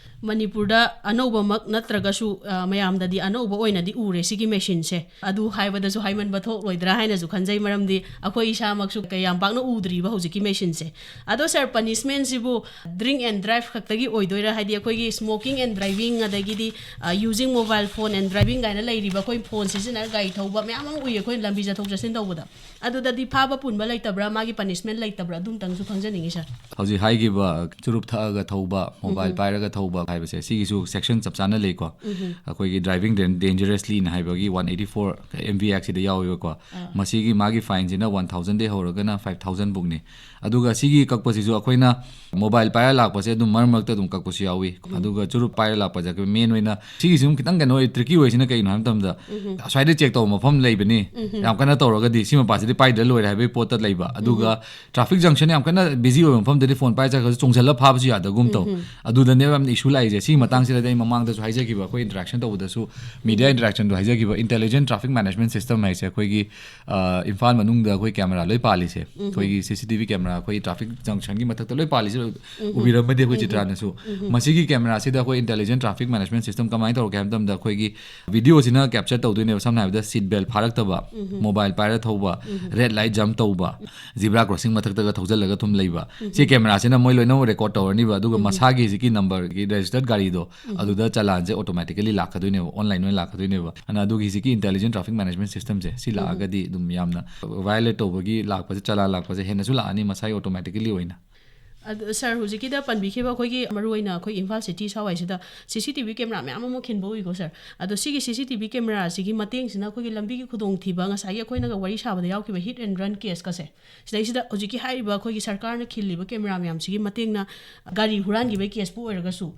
ꯃꯅꯤꯄꯨꯔꯗ ꯑꯅꯧꯕꯃꯛ ꯅꯠꯇ꯭ꯔꯒꯁꯨ, ꯑ, ꯃꯌꯥꯝꯗꯗꯤ ꯑꯅꯧꯕ ꯑꯣꯏꯅꯗꯤ ꯎꯔꯦ ꯁꯤꯒꯤ ꯃꯦꯁꯤꯟꯁꯦ꯫ ꯑꯗꯨ ꯍꯥꯏꯕꯗꯁꯨ ꯍꯥꯏꯃꯟꯕ ꯊꯣꯛꯂꯣꯏꯗ꯭ꯔꯥ ꯍꯥꯏꯅꯁꯨ ꯈꯟꯖꯩ, ꯃꯔꯝꯗꯤ ꯑꯩꯈꯣꯏ ꯏꯁꯥꯃꯛꯁꯨ ꯀꯌꯥꯝ ꯄꯥꯛꯅ ꯎꯗ꯭ꯔꯤꯕ ꯍꯧꯖꯤꯛꯀꯤ ꯃꯦꯁꯤꯟꯁꯦ꯫ ꯑꯗꯣ ꯁꯥꯔ, ꯄꯅꯤꯁꯃꯦꯟꯁꯤꯕꯨ drink and drive ꯈꯛꯇꯒꯤ ꯑꯣꯏꯗꯣꯏꯔꯥ? ꯍꯥꯏꯗꯤ ꯑꯩꯈꯣꯏꯒꯤ smoking and driving, ꯑꯗꯒꯤꯗꯤ, ꯑ, using mobile phone and driving ꯀꯥꯏꯅ ꯂꯩꯔꯤꯕ, ꯑꯩꯈꯣꯏ ꯐꯣꯟ ꯁꯤꯖꯤꯟꯅꯔꯒ ꯒꯥꯔꯤ ꯊꯧꯕ ꯃꯌꯥꯝ ꯑꯃ ꯎꯏ ꯑꯩꯈꯣꯏ ꯂꯝꯕꯤ ꯆꯠꯊꯣꯛ ꯆꯠꯁꯤꯟ ꯇꯧꯕꯗ꯫ ꯑꯗꯨꯗꯗꯤ ꯐꯥꯕ ꯄꯨꯟꯕ ꯂꯩꯇꯕ꯭ꯔꯥ, ꯃꯥꯒꯤ ꯄꯅꯤꯁꯃꯦꯟ ꯂꯩꯇꯕ꯭ꯔꯥ, ꯑꯗꯨꯝꯇꯪꯁꯨ ꯈꯪꯖꯅꯤꯡꯉꯤ ꯁꯥꯔ꯫ ꯍꯧꯖꯤꯛ ꯍꯥꯏꯈꯤꯕ ꯆꯨꯔꯨꯞ ꯊꯛꯑꯒ ꯊꯧꯕ, ꯃꯣꯕꯥꯏꯜ ꯄꯥꯏꯔꯒ ꯊꯧꯕ ꯍꯥꯏꯕꯁꯦ, ꯁꯤꯒꯤꯁꯨ ꯁꯦꯛꯁꯟ ꯆꯞ ꯆꯥꯅ ꯂꯩꯀꯣ꯫ ꯑꯩꯈꯣꯏꯒꯤ driving dangerouslyꯅ ꯍꯥꯏꯕꯒꯤ one eighty four M V Act ꯁꯤꯗ ꯌꯥꯎꯋꯦꯕꯀꯣ꯫ ꯃꯁꯤꯒꯤ ꯃꯥꯒꯤ ꯐꯥꯏꯟꯁꯤꯅ one thousandꯗꯒꯤ ꯍꯧꯔꯒꯅ five thousand ꯐꯥꯎꯅꯤ꯫ ꯑꯗꯨꯒ ꯁꯤꯒꯤ ꯀꯛꯄꯁꯤꯁꯨ ꯑꯩꯈꯣꯏꯅ ꯃꯣꯕꯥꯏꯜ ꯄꯥꯏꯔ ꯂꯥꯛꯄꯁꯦ ꯑꯗꯨꯝ ꯃꯔꯛ ꯃꯔꯛꯇ ꯑꯗꯨꯝ ꯀꯛꯄꯁꯨ ꯌꯥꯎꯏ꯫ ꯑꯗꯨꯒ ꯆꯨꯔꯨꯞ ꯄꯥꯏꯔ ꯂꯥꯛꯄꯁꯦ ꯑꯩꯈꯣꯏ ꯃꯦꯟ ꯑꯣꯏꯅ ꯁꯤꯒꯤꯁꯤ ꯑꯗꯨꯝ ꯈꯤꯇꯪ ꯀꯩꯅꯣ ꯑꯣꯏ, ꯇ꯭ꯔꯤꯀꯤ ꯑꯣꯏꯁꯤꯅ ꯀꯩꯒꯤꯅꯣ ꯍꯥꯏꯕ ꯃꯇꯝꯗ, ꯑꯁ꯭ꯋꯥꯏꯗ ꯆꯦꯛ ꯇꯧꯕ ꯃꯐꯝ ꯂꯩꯕꯅꯤ, ꯌꯥꯝ ꯀꯟꯅ ꯇꯧꯔꯒꯗꯤ ꯁꯤ ꯃꯄꯥꯁꯤꯗꯤ ꯄꯥꯏꯗ꯭ꯔ ꯂꯣꯏꯔꯦ ꯍꯥꯏꯕꯒꯤ ꯄꯣꯠꯇ ꯂꯩꯕ꯫ ꯑꯗꯨꯒ ꯇ꯭ꯔꯥꯐꯤꯛ ꯖꯪꯁꯟ ꯌꯥꯝ ꯀꯟꯅ ꯕꯤꯖꯤ ꯑꯣꯏꯕ ꯃꯐꯝꯗꯗꯤ ꯐꯣꯟ ꯄꯥꯏꯔ ꯆꯠꯈ꯭ꯔꯁꯨ ꯆꯣꯡꯁꯤꯜꯂ ꯐꯥꯕꯁꯨ ꯌꯥꯗꯒꯨꯝ ꯇꯧ꯫ ꯑꯗꯨꯗꯅꯦꯕ ꯌꯥꯝꯅ ꯏꯁꯨ ꯂꯥꯛꯏꯁꯦ꯫ ꯁꯤꯒꯤ ꯃꯇꯥꯡꯁꯤꯗꯗꯤ ꯑꯩ ꯃꯃꯥꯡꯗꯁꯨ ꯍꯥꯏꯖꯈꯤꯕ, ꯑꯩꯈꯣꯏ ꯏꯟꯇꯔꯦꯛꯁꯟ ꯇꯧꯕꯗꯁꯨ, ꯃꯤꯗꯤꯌꯥ ꯏꯟꯇꯔꯦꯛꯁꯟꯗꯣ ꯍꯥꯏꯖꯈꯤꯕ, ꯏꯟꯇꯦꯂꯤꯖꯦꯟ ꯇ꯭ꯔꯥꯐꯤꯛ ꯃꯦꯅꯦꯖꯃꯦꯟ ꯁꯤꯁꯇꯝ ꯍꯥꯏꯁꯦ ꯑꯩꯈꯣꯏꯒꯤ, ꯑ, ꯏꯝꯐꯥꯜ ꯃꯅꯨꯡꯗ ꯑꯩꯈꯣꯏ ꯀꯦꯃꯦꯔꯥ ꯂꯣꯏ ꯄꯥꯜꯂꯤꯁꯦ, ꯑꯩꯈꯣꯏꯒꯤ ꯁꯤ ꯁꯤ ꯇꯤ ꯚꯤ ꯀꯦꯃꯦꯔꯥ ꯑꯩꯈꯣꯏ ꯇ꯭ꯔꯥꯐꯤꯛ ꯖꯪꯁꯟꯒꯤ ꯃꯊꯛꯇ ꯂꯣꯏ ꯄꯥꯜꯂꯤꯁꯦ ꯎꯕꯤꯔꯝꯃꯗꯤ ꯑꯩꯈꯣꯏ ꯆꯤꯇ꯭ꯔꯥꯅꯁꯨ꯫ ꯃꯁꯤꯒꯤ ꯀꯦꯃꯦꯔꯥꯁꯤꯗ ꯑꯩꯈꯣꯏ ꯏꯟꯇꯦꯂꯤꯖꯦꯟ ꯇ꯭ꯔꯥꯐꯤꯛ ꯃꯦꯅꯦꯖꯃꯦꯟ ꯁꯤꯁꯇꯝ ꯀꯃꯥꯏꯅ ꯇꯧꯔꯛꯀꯦ ꯍꯥꯏꯕ ꯃꯇꯝꯗ, ꯑꯩꯈꯣꯏꯒꯤ ꯚꯤꯗꯤꯑꯣꯁꯤꯅ ꯀꯦꯞꯆꯔ ꯇꯧꯗꯣꯏꯅꯦꯕ꯫ ꯁꯝꯅ ꯍꯥꯏꯔꯕꯗ, ꯁꯤꯠ ꯕꯦꯜ ꯐꯥꯔꯛꯇꯕ, ꯃꯣꯕꯥꯏꯜ ꯄꯥꯏꯔ ꯊꯧꯕ, ꯔꯦꯗ ꯂꯥꯏꯠ ꯖꯝꯞ ꯇꯧꯕ, ꯖꯤꯕ꯭ꯔꯥ ꯀ꯭ꯔꯣꯁꯤꯡ ꯃꯊꯛꯇꯒ ꯊꯧꯖꯤꯜꯂꯒ ꯑꯗꯨꯝ ꯂꯩꯕ, ꯁꯤ ꯀꯦꯃꯦꯔꯥꯁꯤꯅ ꯃꯣꯏ ꯂꯣꯏꯅꯃꯛ ꯔꯦꯀꯣꯔꯗ ꯇꯧꯔꯅꯤꯕ꯫ ꯑꯗꯨꯒ ꯃꯁꯥꯒꯤ ꯍꯧꯖꯤꯛꯀꯤ ꯅꯝꯕꯔꯒꯤ ꯔꯦꯖꯤꯁꯇꯔꯠ ꯒꯥꯔꯤꯗꯣ, ꯑꯗꯨꯗ ꯆꯂꯥꯟꯁꯦ ꯑꯣꯇꯣꯃꯦꯇꯤꯀꯦꯂꯤ ꯂꯥꯛꯀꯗꯣꯏꯅꯦꯕ, ꯑꯣꯟꯂꯥꯏꯟ ꯑꯣꯏꯅ ꯂꯥꯛꯀꯗꯣꯏꯅꯦꯕ꯫ ꯑꯗꯨꯅ ꯑꯗꯨꯒꯤ ꯍꯧꯖꯤꯛꯀꯤ ꯏꯟꯇꯦꯂꯤꯖꯦꯟ ꯇ꯭ꯔꯥꯐꯤꯛ ꯃꯦꯅꯦꯖꯃꯦꯟ ꯁꯤꯁꯇꯝꯁꯦ ꯁꯤ ꯂꯥꯛꯑꯒꯗꯤ ꯑꯗꯨꯝ ꯌꯥꯝꯅ ꯚꯥꯏꯑꯣꯂꯦꯠ ꯇꯧꯕꯒꯤ ꯂꯥꯛꯄꯁꯦ, ꯆꯂꯥꯟ ꯂꯥꯛꯄꯁꯦ ꯍꯦꯟꯅꯁꯨ ꯂꯥꯛꯑꯅꯤ ꯃꯁꯥꯒꯤ ꯑꯣꯇꯣꯃꯦꯇꯤꯀꯦꯂꯤ ꯑꯣꯏꯅ꯫ ꯑꯗꯨ ꯁꯥꯔ, ꯍꯧꯖꯤꯛꯀꯤꯗ ꯄꯟꯕꯤꯈꯤꯕ ꯑꯩꯈꯣꯏꯒꯤ ꯃꯔꯨꯑꯣꯏꯅ ꯑꯩꯈꯣꯏ ꯏꯝꯐꯥꯜ ꯁꯤꯇꯤ ꯁ꯭ꯋꯥꯏꯁꯤꯗ ꯁꯤ ꯁꯤ ꯇꯤ ꯚꯤ ꯀꯦꯃꯦꯔꯥ ꯃꯌꯥꯝ ꯑꯃ ꯈꯤꯟꯕ ꯎꯏꯀꯣ ꯁꯥꯔ꯫ ꯑꯗꯣ ꯁꯤꯒꯤ ꯁꯤ ꯁꯤ ꯇꯤ ꯚꯤ ꯀꯦꯃꯦꯔꯥꯁꯤꯒꯤ ꯃꯇꯦꯡꯁꯤꯅ ꯑꯩꯈꯣꯏꯒꯤ ꯂꯝꯕꯤꯒꯤ ꯈꯨꯗꯣꯡꯊꯤꯕ, ꯉꯁꯥꯏꯒꯤ ꯑꯩꯈꯣꯏꯅꯒ ꯋꯥꯔꯤ ꯁꯥꯕꯗ ꯌꯥꯎꯈꯤꯕ hit and run case ꯀꯁꯦ, ꯁꯤꯗꯩꯁꯤꯗ ꯍꯧꯖꯤꯛꯀꯤ ꯍꯥꯏꯔꯤꯕ ꯑꯩꯈꯣꯏꯒꯤ ꯁꯔꯀꯥꯔꯅ ꯈꯤꯜꯂꯤꯕ ꯀꯦꯃꯦꯔꯥ ꯃꯌꯥꯝꯁꯤꯒꯤ ꯃꯇꯦꯡꯅ ꯒꯥꯔꯤ ꯍꯨꯔꯥꯟꯈꯤꯕꯒꯤ ꯀꯦꯁꯄꯨ ꯑꯣꯏꯔꯒꯁꯨ,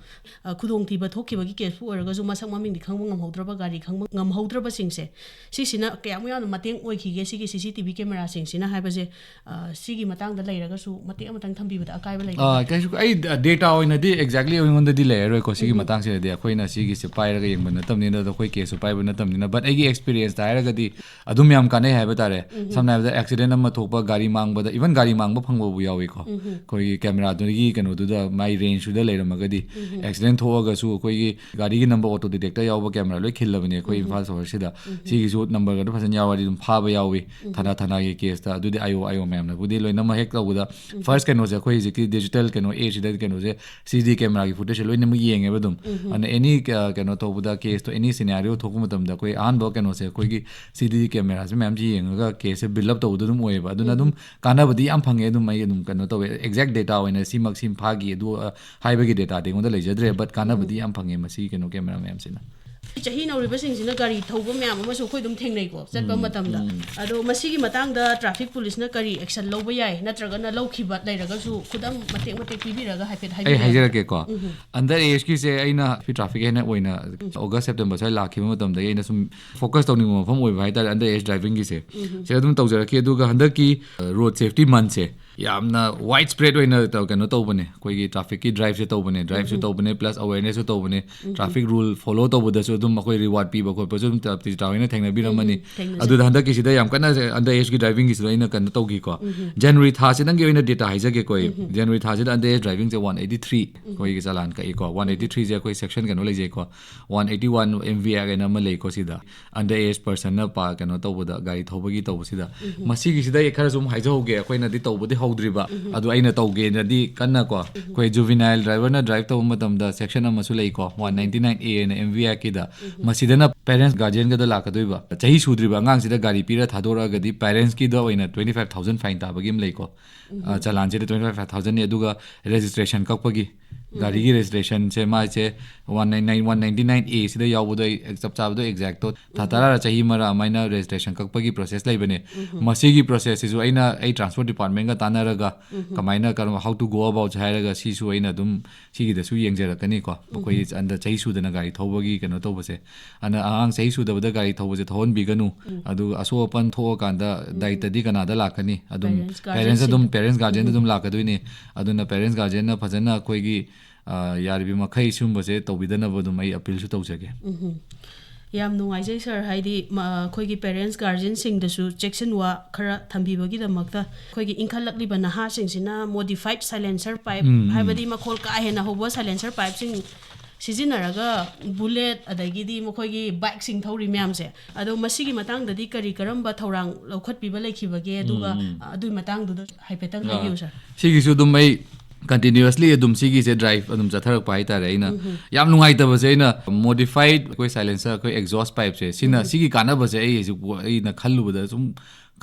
ꯑ, ꯈꯨꯗꯣꯡꯊꯤꯕ ꯊꯣꯛꯈꯤꯕꯒꯤ ꯀꯦꯁꯄꯨ ꯑꯣꯏꯔꯒꯁꯨ, ꯃꯁꯛ ꯃꯃꯤꯡꯗꯤ ꯈꯪꯕ ꯉꯝꯍꯧꯗ꯭ꯔꯕ, ꯒꯥꯔꯤ ꯈꯪꯕ ꯉꯝꯍꯧꯗ꯭ꯔꯕꯁꯤꯡꯁꯦ, ꯁꯤꯁꯤꯅ ꯀꯌꯥꯃꯨꯛ ꯌꯥꯝꯅ ꯃꯇꯦꯡ ꯑꯣꯏꯈꯤꯒꯦ ꯁꯤꯒꯤ ꯁꯤ ꯁꯤ ꯇꯤ ꯚꯤ ꯀꯦꯃꯦꯔꯥꯁꯤꯡꯁꯤꯅ ꯍꯥꯏꯕꯁꯦ, ꯑ, ꯁꯤꯒꯤ ꯃꯇꯥꯡꯗ ꯂꯩꯔꯒꯁꯨ ꯃꯇꯦꯛ ꯑꯃꯇꯪ ꯊꯝꯕꯤꯕꯗ ꯑꯀꯥꯏꯕ ꯂꯩꯒꯗ꯭ꯔꯥ? ꯑ, ꯀꯩꯁꯨ, ꯑꯩ ꯗꯦꯇꯥ ꯑꯣꯏꯅꯗꯤ exactly ꯑꯩꯉꯣꯟꯗꯗꯤ ꯂꯩꯔꯔꯣꯏꯀꯣ ꯁꯤꯒꯤ ꯃꯇꯥꯡꯁꯤꯗꯗꯤ꯫ ꯑꯩꯈꯣꯏꯅ ꯁꯤꯒꯤꯁꯦ ꯄꯥꯏꯔꯒ ꯌꯦꯡꯕ ꯅꯠꯇꯕꯅꯤꯅ, ꯑꯗꯣ ꯑꯩꯈꯣꯏ ꯀꯦꯁꯁꯨ ꯄꯥꯏꯕ ꯅꯠꯇꯕꯅꯤꯅ꯫ But ꯑꯩꯒꯤ experience ꯇ ꯍꯥꯏꯔꯒꯗꯤ ꯑꯗꯨꯝ ꯌꯥꯝ ꯀꯥꯟꯅꯩ ꯍꯥꯏꯕ ꯇꯥꯔꯦ꯫ ꯁꯝꯅ ꯍꯥꯏꯔꯕꯗ, accident ꯑꯃ ꯊꯣꯛꯄ, ꯒꯥꯔꯤ ꯃꯥꯡꯕꯗ, even ꯒꯥꯔꯤ ꯃꯥꯡꯕ ꯐꯪꯕꯕꯨ ꯌꯥꯎꯏꯀꯣ꯫ ꯑꯩꯈꯣꯏꯒꯤ ꯀꯦꯃꯦꯔꯥꯗꯨꯒꯤ ꯀꯩꯅꯣꯗꯨꯗ, ꯃꯥꯏ range ꯇꯨꯗ ꯂꯩꯔꯝꯃꯒꯗꯤ, accident ꯊꯣꯛꯑꯒꯁꯨ ꯑꯩꯈꯣꯏꯒꯤ ꯒꯥꯔꯤꯒꯤ number auto detector ꯌꯥꯎꯕ ꯀꯦꯃꯦꯔꯥ ꯂꯣꯏ ꯈꯤꯜꯂꯕꯅꯦ ꯑꯩꯈꯣꯏ ꯏꯝꯐꯥꯜ ꯁꯍꯔꯁꯤꯗ꯫ ꯁꯤꯒꯤꯁꯨ number ꯒꯗꯣ ꯐꯖꯅ ꯌꯥꯎꯔꯗꯤ ꯑꯗꯨꯝ ꯐꯥꯕ ꯌꯥꯎꯏ꯫ ꯊꯥꯅ ꯊꯥꯅꯒꯤ ꯀꯦꯁꯇ ꯑꯗꯨꯗꯤ ꯑꯥꯏ ꯑꯣ, ꯑꯥꯏ ꯑꯣ ꯃꯌꯥꯝꯅꯕꯨꯗꯤ ꯂꯣꯏꯅꯃꯛ ꯍꯦꯛ ꯇꯧꯕꯗ, first ꯀꯩꯅꯣꯁꯦ ꯑꯩꯈꯣꯏ ꯍꯧꯖꯤꯛꯀꯤ digital ꯀꯩꯅꯣ age ꯁꯤꯗ ꯀꯩꯅꯣꯁꯦ, ꯁꯤ ꯁꯤ ꯇꯤ ꯚꯤ ꯀꯦꯃꯦꯔꯥꯒꯤ footage ꯁꯦ ꯂꯣꯏꯅꯃꯛ ꯌꯦꯡꯉꯦꯕ ꯑꯗꯨꯝ꯫ ꯑꯗꯨꯅ any ꯀ-, ꯀꯩꯅꯣ ꯇꯧꯕꯗ, ꯀꯦꯁꯇꯣ any scenario ꯊꯣꯛꯄ ꯃꯇꯝꯗ ꯑꯩꯈꯣꯏ ꯑꯍꯥꯟꯕ ꯀꯩꯅꯣꯁꯦ ꯑꯩꯈꯣꯏꯒꯤ ꯁꯤ ꯁꯤ ꯇꯤ ꯚꯤ ꯀꯦꯃꯦꯔꯥꯁꯦ ꯃꯌꯥꯝꯁꯦ ꯌꯦꯡꯉꯒ ꯀꯦꯁꯁꯦ build up ꯇꯧꯕꯗ ꯑꯗꯨꯝ ꯑꯣꯏꯌꯦꯕ꯫ ꯑꯗꯨꯅ ꯑꯗꯨꯝ ꯀꯥꯟꯅꯕꯗꯤ ꯌꯥꯝ ꯐꯪꯉꯦ꯫ ꯑꯗꯨꯝ ꯑꯩ ꯑꯗꯨꯝ ꯀꯩꯅꯣ ꯇꯧꯋꯦ, exact data ꯑꯣꯏꯅ ꯁꯤꯃꯛ ꯁꯤ ꯐꯥꯈꯤ ꯑꯗꯨ, ꯑ, ꯍꯥꯏꯕꯒꯤ data ꯗꯤ ꯑꯩꯉꯣꯟꯗ ꯂꯩꯖꯗ꯭ꯔꯦ, but ꯀꯥꯟꯅꯕꯗꯤ ꯌꯥꯝ ꯐꯪꯉꯦ ꯃꯁꯤ ꯀꯩꯅꯣ ꯀꯦꯃꯦꯔꯥ ꯃꯌꯥꯝꯁꯤꯅ꯫ ꯆꯍꯤ ꯅꯧꯔꯤꯕꯁꯤꯡꯁꯤꯅ ꯒꯥꯔꯤ ꯊꯧꯕ ꯃꯌꯥꯝ ꯑꯃꯁꯨ ꯑꯩꯈꯣꯏ ꯑꯗꯨꯝ ꯊꯦꯡꯅꯩꯀꯣ, ꯆꯠꯄ ꯃꯇꯝꯗ꯫ ꯑꯗꯣ ꯃꯁꯤꯒꯤ ꯃꯇꯥꯡꯗ traffic police ꯅ ꯀꯔꯤ action ꯂꯧꯕ ꯌꯥꯏ, ꯅꯠꯇ꯭ꯔꯒꯅ ꯂꯧꯈꯤꯕ ꯂꯩꯔꯒꯁꯨ ꯈꯨꯗꯝ ꯃꯇꯦꯛ ꯃꯇꯦꯛ ꯄꯤꯕꯤꯔꯒ ꯍꯥꯏꯐꯦꯠ ꯑꯩ ꯍꯥꯏꯕꯤꯕ ꯌꯥꯒꯗ꯭ꯔꯥ? ꯍꯥꯏꯖꯔꯛꯀꯦꯀꯣ꯫ Under age ꯀꯤꯁꯦ ꯑꯩꯅ traffic ꯍꯦꯟꯅ ꯑꯣꯏꯅ August September ꯁ꯭ꯋꯥꯏ ꯂꯥꯛꯈꯤꯕ ꯃꯇꯝꯗꯒꯤ ꯑꯩꯅ ꯁꯨꯝ focus ꯇꯧꯅꯤꯡꯕ ꯃꯐꯝ ꯑꯣꯏꯕ ꯍꯥꯏꯇꯥꯔꯦ, under age driving ꯒꯤꯁꯦ꯫ ꯁꯤꯗ ꯑꯗꯨꯝ ꯇꯧꯖꯔꯛꯀꯦ꯫ ꯑꯗꯨꯒ ꯍꯟꯗꯛꯀꯤ, ꯑ, road safety month ꯁꯦ ꯌꯥꯝꯅ wide spread ꯑꯣꯏꯅ ꯇꯧ-, ꯀꯩꯅꯣ ꯇꯧꯕꯅꯦ꯫ ꯑꯩꯈꯣꯏꯒꯤ traffic ꯀꯤ drive ꯁꯦ ꯇꯧꯕꯅꯦ, drive ꯁꯨ ꯇꯧꯕꯅꯦ, plus awareness ꯁꯨ ꯇꯧꯕꯅꯦ, traffic rule follow ꯇꯧꯕꯗꯁꯨ ꯑꯗꯨꯝ ꯑꯩꯈꯣꯏ reward ꯄꯤꯕ ꯈꯣꯠꯄꯁꯨ ꯑꯗꯨꯝ ꯇ-, ꯇꯤꯆꯥ ꯍꯣꯏꯅ ꯊꯦꯡꯅꯕꯤꯔꯝꯃꯅꯤ꯫ ꯊꯦꯡꯅꯖꯩ꯫ ꯑꯗꯨꯗ ꯍꯟꯗꯛꯀꯤꯁꯤꯗ ꯌꯥꯝ ꯀꯟꯅ under age ꯀꯤ driving ꯒꯤꯁꯤꯗ ꯑꯩꯅ ꯀꯩꯅꯣ ꯇꯧꯈꯤꯀꯣ꯫ January ꯊꯥꯁꯤꯗꯪꯒꯤ ꯑꯣꯏꯅ data ꯍꯥꯏꯖꯒꯦꯀꯣ ꯑꯩ꯫ January ꯊꯥꯁꯤꯗ under age driving ꯁꯦ one eighty three ꯑꯩꯈꯣꯏꯒꯤ ꯆꯂꯥꯟ ꯀꯛꯏꯀꯣ꯫ One eighty three ꯁꯦ ꯑꯩꯈꯣꯏ section ꯀꯩꯅꯣ ꯂꯩꯖꯩꯀꯣ, one eighty one M V Act ꯍꯥꯏꯅ ꯑꯃ ꯂꯩꯀꯣ ꯁꯤꯗ꯫ Under age person ꯅ ꯄꯥ-, ꯀꯩꯅꯣ ꯇꯧꯕꯗ, ꯒꯥꯔꯤ ꯊꯧꯕꯒꯤ ꯇꯧꯕꯁꯤꯗ꯫ ꯃꯁꯤꯒꯤꯁꯤꯗ ꯑꯩ ꯈꯔ ꯁꯨꯝ ꯍꯥꯏꯖꯍꯧꯒꯦ, ꯑꯩꯈꯣꯏꯅꯗꯤ ꯇꯧꯕꯗꯤ ꯍꯧꯗ꯭ꯔꯤꯕ, ꯑꯗꯨ ꯑꯩꯅ ꯇꯧꯒꯦꯅꯗꯤ ꯀꯟꯅ ꯀꯣ, ꯑꯩꯈꯣꯏ juvenile driverꯅ drive ꯇꯧꯕ ꯃꯇꯝꯗ section ꯑꯃꯁꯨ ꯂꯩꯀꯣ, one ninety nine A ꯑꯅ M V Act ꯀꯤꯗ, ꯃꯁꯤꯗꯅ parents guardianꯒꯗ ꯂꯥꯛꯀꯗꯣꯏꯕ꯫ ꯆꯍꯤ ꯁꯨꯗ꯭ꯔꯤꯕ ꯑꯉꯥꯡꯁꯤꯗ ꯒꯥꯔꯤ ꯄꯤꯔ ꯊꯥꯗꯣꯔꯛꯑꯒꯗꯤ parentsꯀꯤꯗ ꯑꯣꯏꯅ twenty five thousand fine ꯇꯥꯕꯒꯤ ꯑꯃ ꯂꯩꯀꯣ꯫ ꯑ, ꯆꯂꯥꯟꯁꯤꯗ twenty five thousandꯅꯤ, ꯑꯗꯨꯒ registration ꯀꯛꯄꯒꯤ, ꯒꯥꯔꯤꯒꯤ registrationꯁꯦ ꯃꯥꯁꯦ one nine nine, one ninety nine A ꯁꯤꯗ ꯌꯥꯎꯕꯗꯣ, ꯑꯩ ꯆꯞ ꯆꯥꯕꯗꯣ exactꯇꯣ ꯊꯥ ꯇꯔꯥꯔ ꯆꯍꯤ ꯑꯃꯔ ꯑꯗꯨꯃꯥꯏꯅ registration ꯀꯛꯄꯒꯤ process ꯂꯩꯕꯅꯦ꯫ ꯃꯁꯤꯒꯤ processꯁꯤꯁꯨ ꯑꯩꯅ, ꯑꯩ transport departmentꯒ ꯇꯥꯟꯅꯔꯒ ꯀꯃꯥꯏꯅ, ꯀꯔꯝ, how to go about ꯍꯥꯏꯔꯒ ꯁꯤꯁꯨ ꯑꯩꯅ ꯑꯗꯨꯝ ꯁꯤꯒꯤꯗꯁꯨ ꯌꯦꯡꯖꯔꯛꯀꯅꯤꯀꯣ꯫ ꯑꯩꯈꯣꯏ ꯑꯟꯗ ꯆꯍꯤ ꯁꯨꯗꯅ ꯒꯥꯔꯤ ꯊꯧꯕꯒꯤ ꯀꯩꯅꯣ ꯇꯧꯕꯁꯦ, ꯑꯗꯨꯅ ꯑꯉꯥꯡ ꯆꯍꯤ ꯁꯨꯗꯕꯗ ꯒꯥꯔꯤ ꯊꯧꯕꯁꯦ ꯊꯧꯍꯟꯕꯤꯒꯅꯨ꯫ ꯑꯗꯨꯒ ꯑꯁꯣꯛ ꯑꯄꯟ ꯊꯣꯛꯑꯀꯥꯟꯗ ꯗꯥꯏꯇꯗꯤ ꯀꯅꯥꯗ ꯂꯥꯛꯀꯅꯤ? ꯑꯗꯨꯝ parents, parents ꯑꯗꯨꯝ, guardianꯁꯤꯡꯗ꯫ Parents guardianꯗ ꯑꯗꯨꯝ ꯂꯥꯛꯀꯗꯣꯏꯅꯤ꯫ ꯑꯗꯨꯅ parents guardianꯅ ꯐꯖꯅ ꯑꯩꯈꯣꯏꯒꯤ, ꯑ, ꯌꯥꯔꯤꯕ ꯃꯈꯩ ꯁꯤꯒꯨꯝꯕꯁꯦ ꯇꯧꯕꯤꯗꯅꯕ ꯑꯗꯨꯝ ꯑꯩ appealꯁꯨ ꯇꯧꯖꯒꯦ꯫ ꯎꯝ꯫ ꯌꯥꯝ ꯅꯨꯡꯉꯥꯏꯖꯩ sir, ꯍꯥꯏꯗꯤ ꯃ-, ꯑꯩꯈꯣꯏꯒꯤ parents guardianꯁꯤꯡꯗꯁꯨ ꯆꯦꯛꯁꯤꯟꯋꯥ ꯈꯔ ꯊꯝꯕꯤꯕꯒꯤꯗꯃꯛꯇ꯫ ꯑꯩꯈꯣꯏꯒꯤ ꯏꯟꯈꯠꯂꯛꯂꯤꯕ ꯅꯍꯥꯁꯤꯡꯁꯤꯅ modified silencer pipe, ꯎꯝ, ꯎꯝ꯫ ꯍꯥꯏꯕꯗꯤ ꯃꯈꯣꯜ ꯀꯥ ꯍꯦꯟꯅ ꯍꯧꯕ silencer pipeꯁꯤꯡ ꯁꯤꯖꯤꯟꯅꯔꯒ bullet, ꯑꯗꯒꯤꯗꯤ ꯃꯈꯣꯏꯒꯤ bikeꯁꯤꯡ ꯊꯧꯔꯤ ꯃꯌꯥꯝꯁꯦ, ꯑꯗꯣ ꯃꯁꯤꯒꯤ ꯃꯇꯥꯡꯗꯗꯤ ꯀꯔꯤ ꯀꯔꯝꯕ ꯊꯧꯔꯥꯡ ꯂꯧꯈꯠꯄꯤꯕ ꯂꯩꯈꯤꯕꯒꯦ? ꯑꯗꯨꯒ, ꯎꯝ, ꯎꯝ꯫ ꯑ, ꯑꯗꯨꯒꯤ ꯃꯇꯥꯡꯗꯨꯗ ꯍꯥꯏꯐꯦꯠꯇꯪ ꯑꯥ꯫ ꯍꯥꯏꯕꯤꯌꯨ sir꯫ ꯁꯤꯒꯤꯁꯨ ꯑꯗꯨꯝ ꯑꯩ continuously ꯑꯗꯨꯝ ꯁꯤꯒꯤꯁꯦ drive ꯑꯗꯨꯝ ꯆꯠꯊꯔꯛꯄ ꯍꯥꯏꯇꯥꯔꯦ꯫ ꯑꯩꯅ ꯎꯝ, ꯎꯝ꯫ ꯌꯥꯝ ꯅꯨꯡꯉꯥꯏꯇꯕꯁꯦ, ꯑꯩꯅ modified ꯑꯩꯈꯣꯏ silencer, ꯑꯩꯈꯣꯏ exhaust pipeꯁꯦ, ꯁꯤꯅ, ꯎꯝ꯫ ꯁꯤꯒꯤ ꯀꯥꯟꯅꯕꯁꯦ ꯑꯩ ꯍꯧꯖꯤꯛ ꯑꯩꯅ ꯈꯜꯂꯨꯕꯗ ꯁꯨꯝ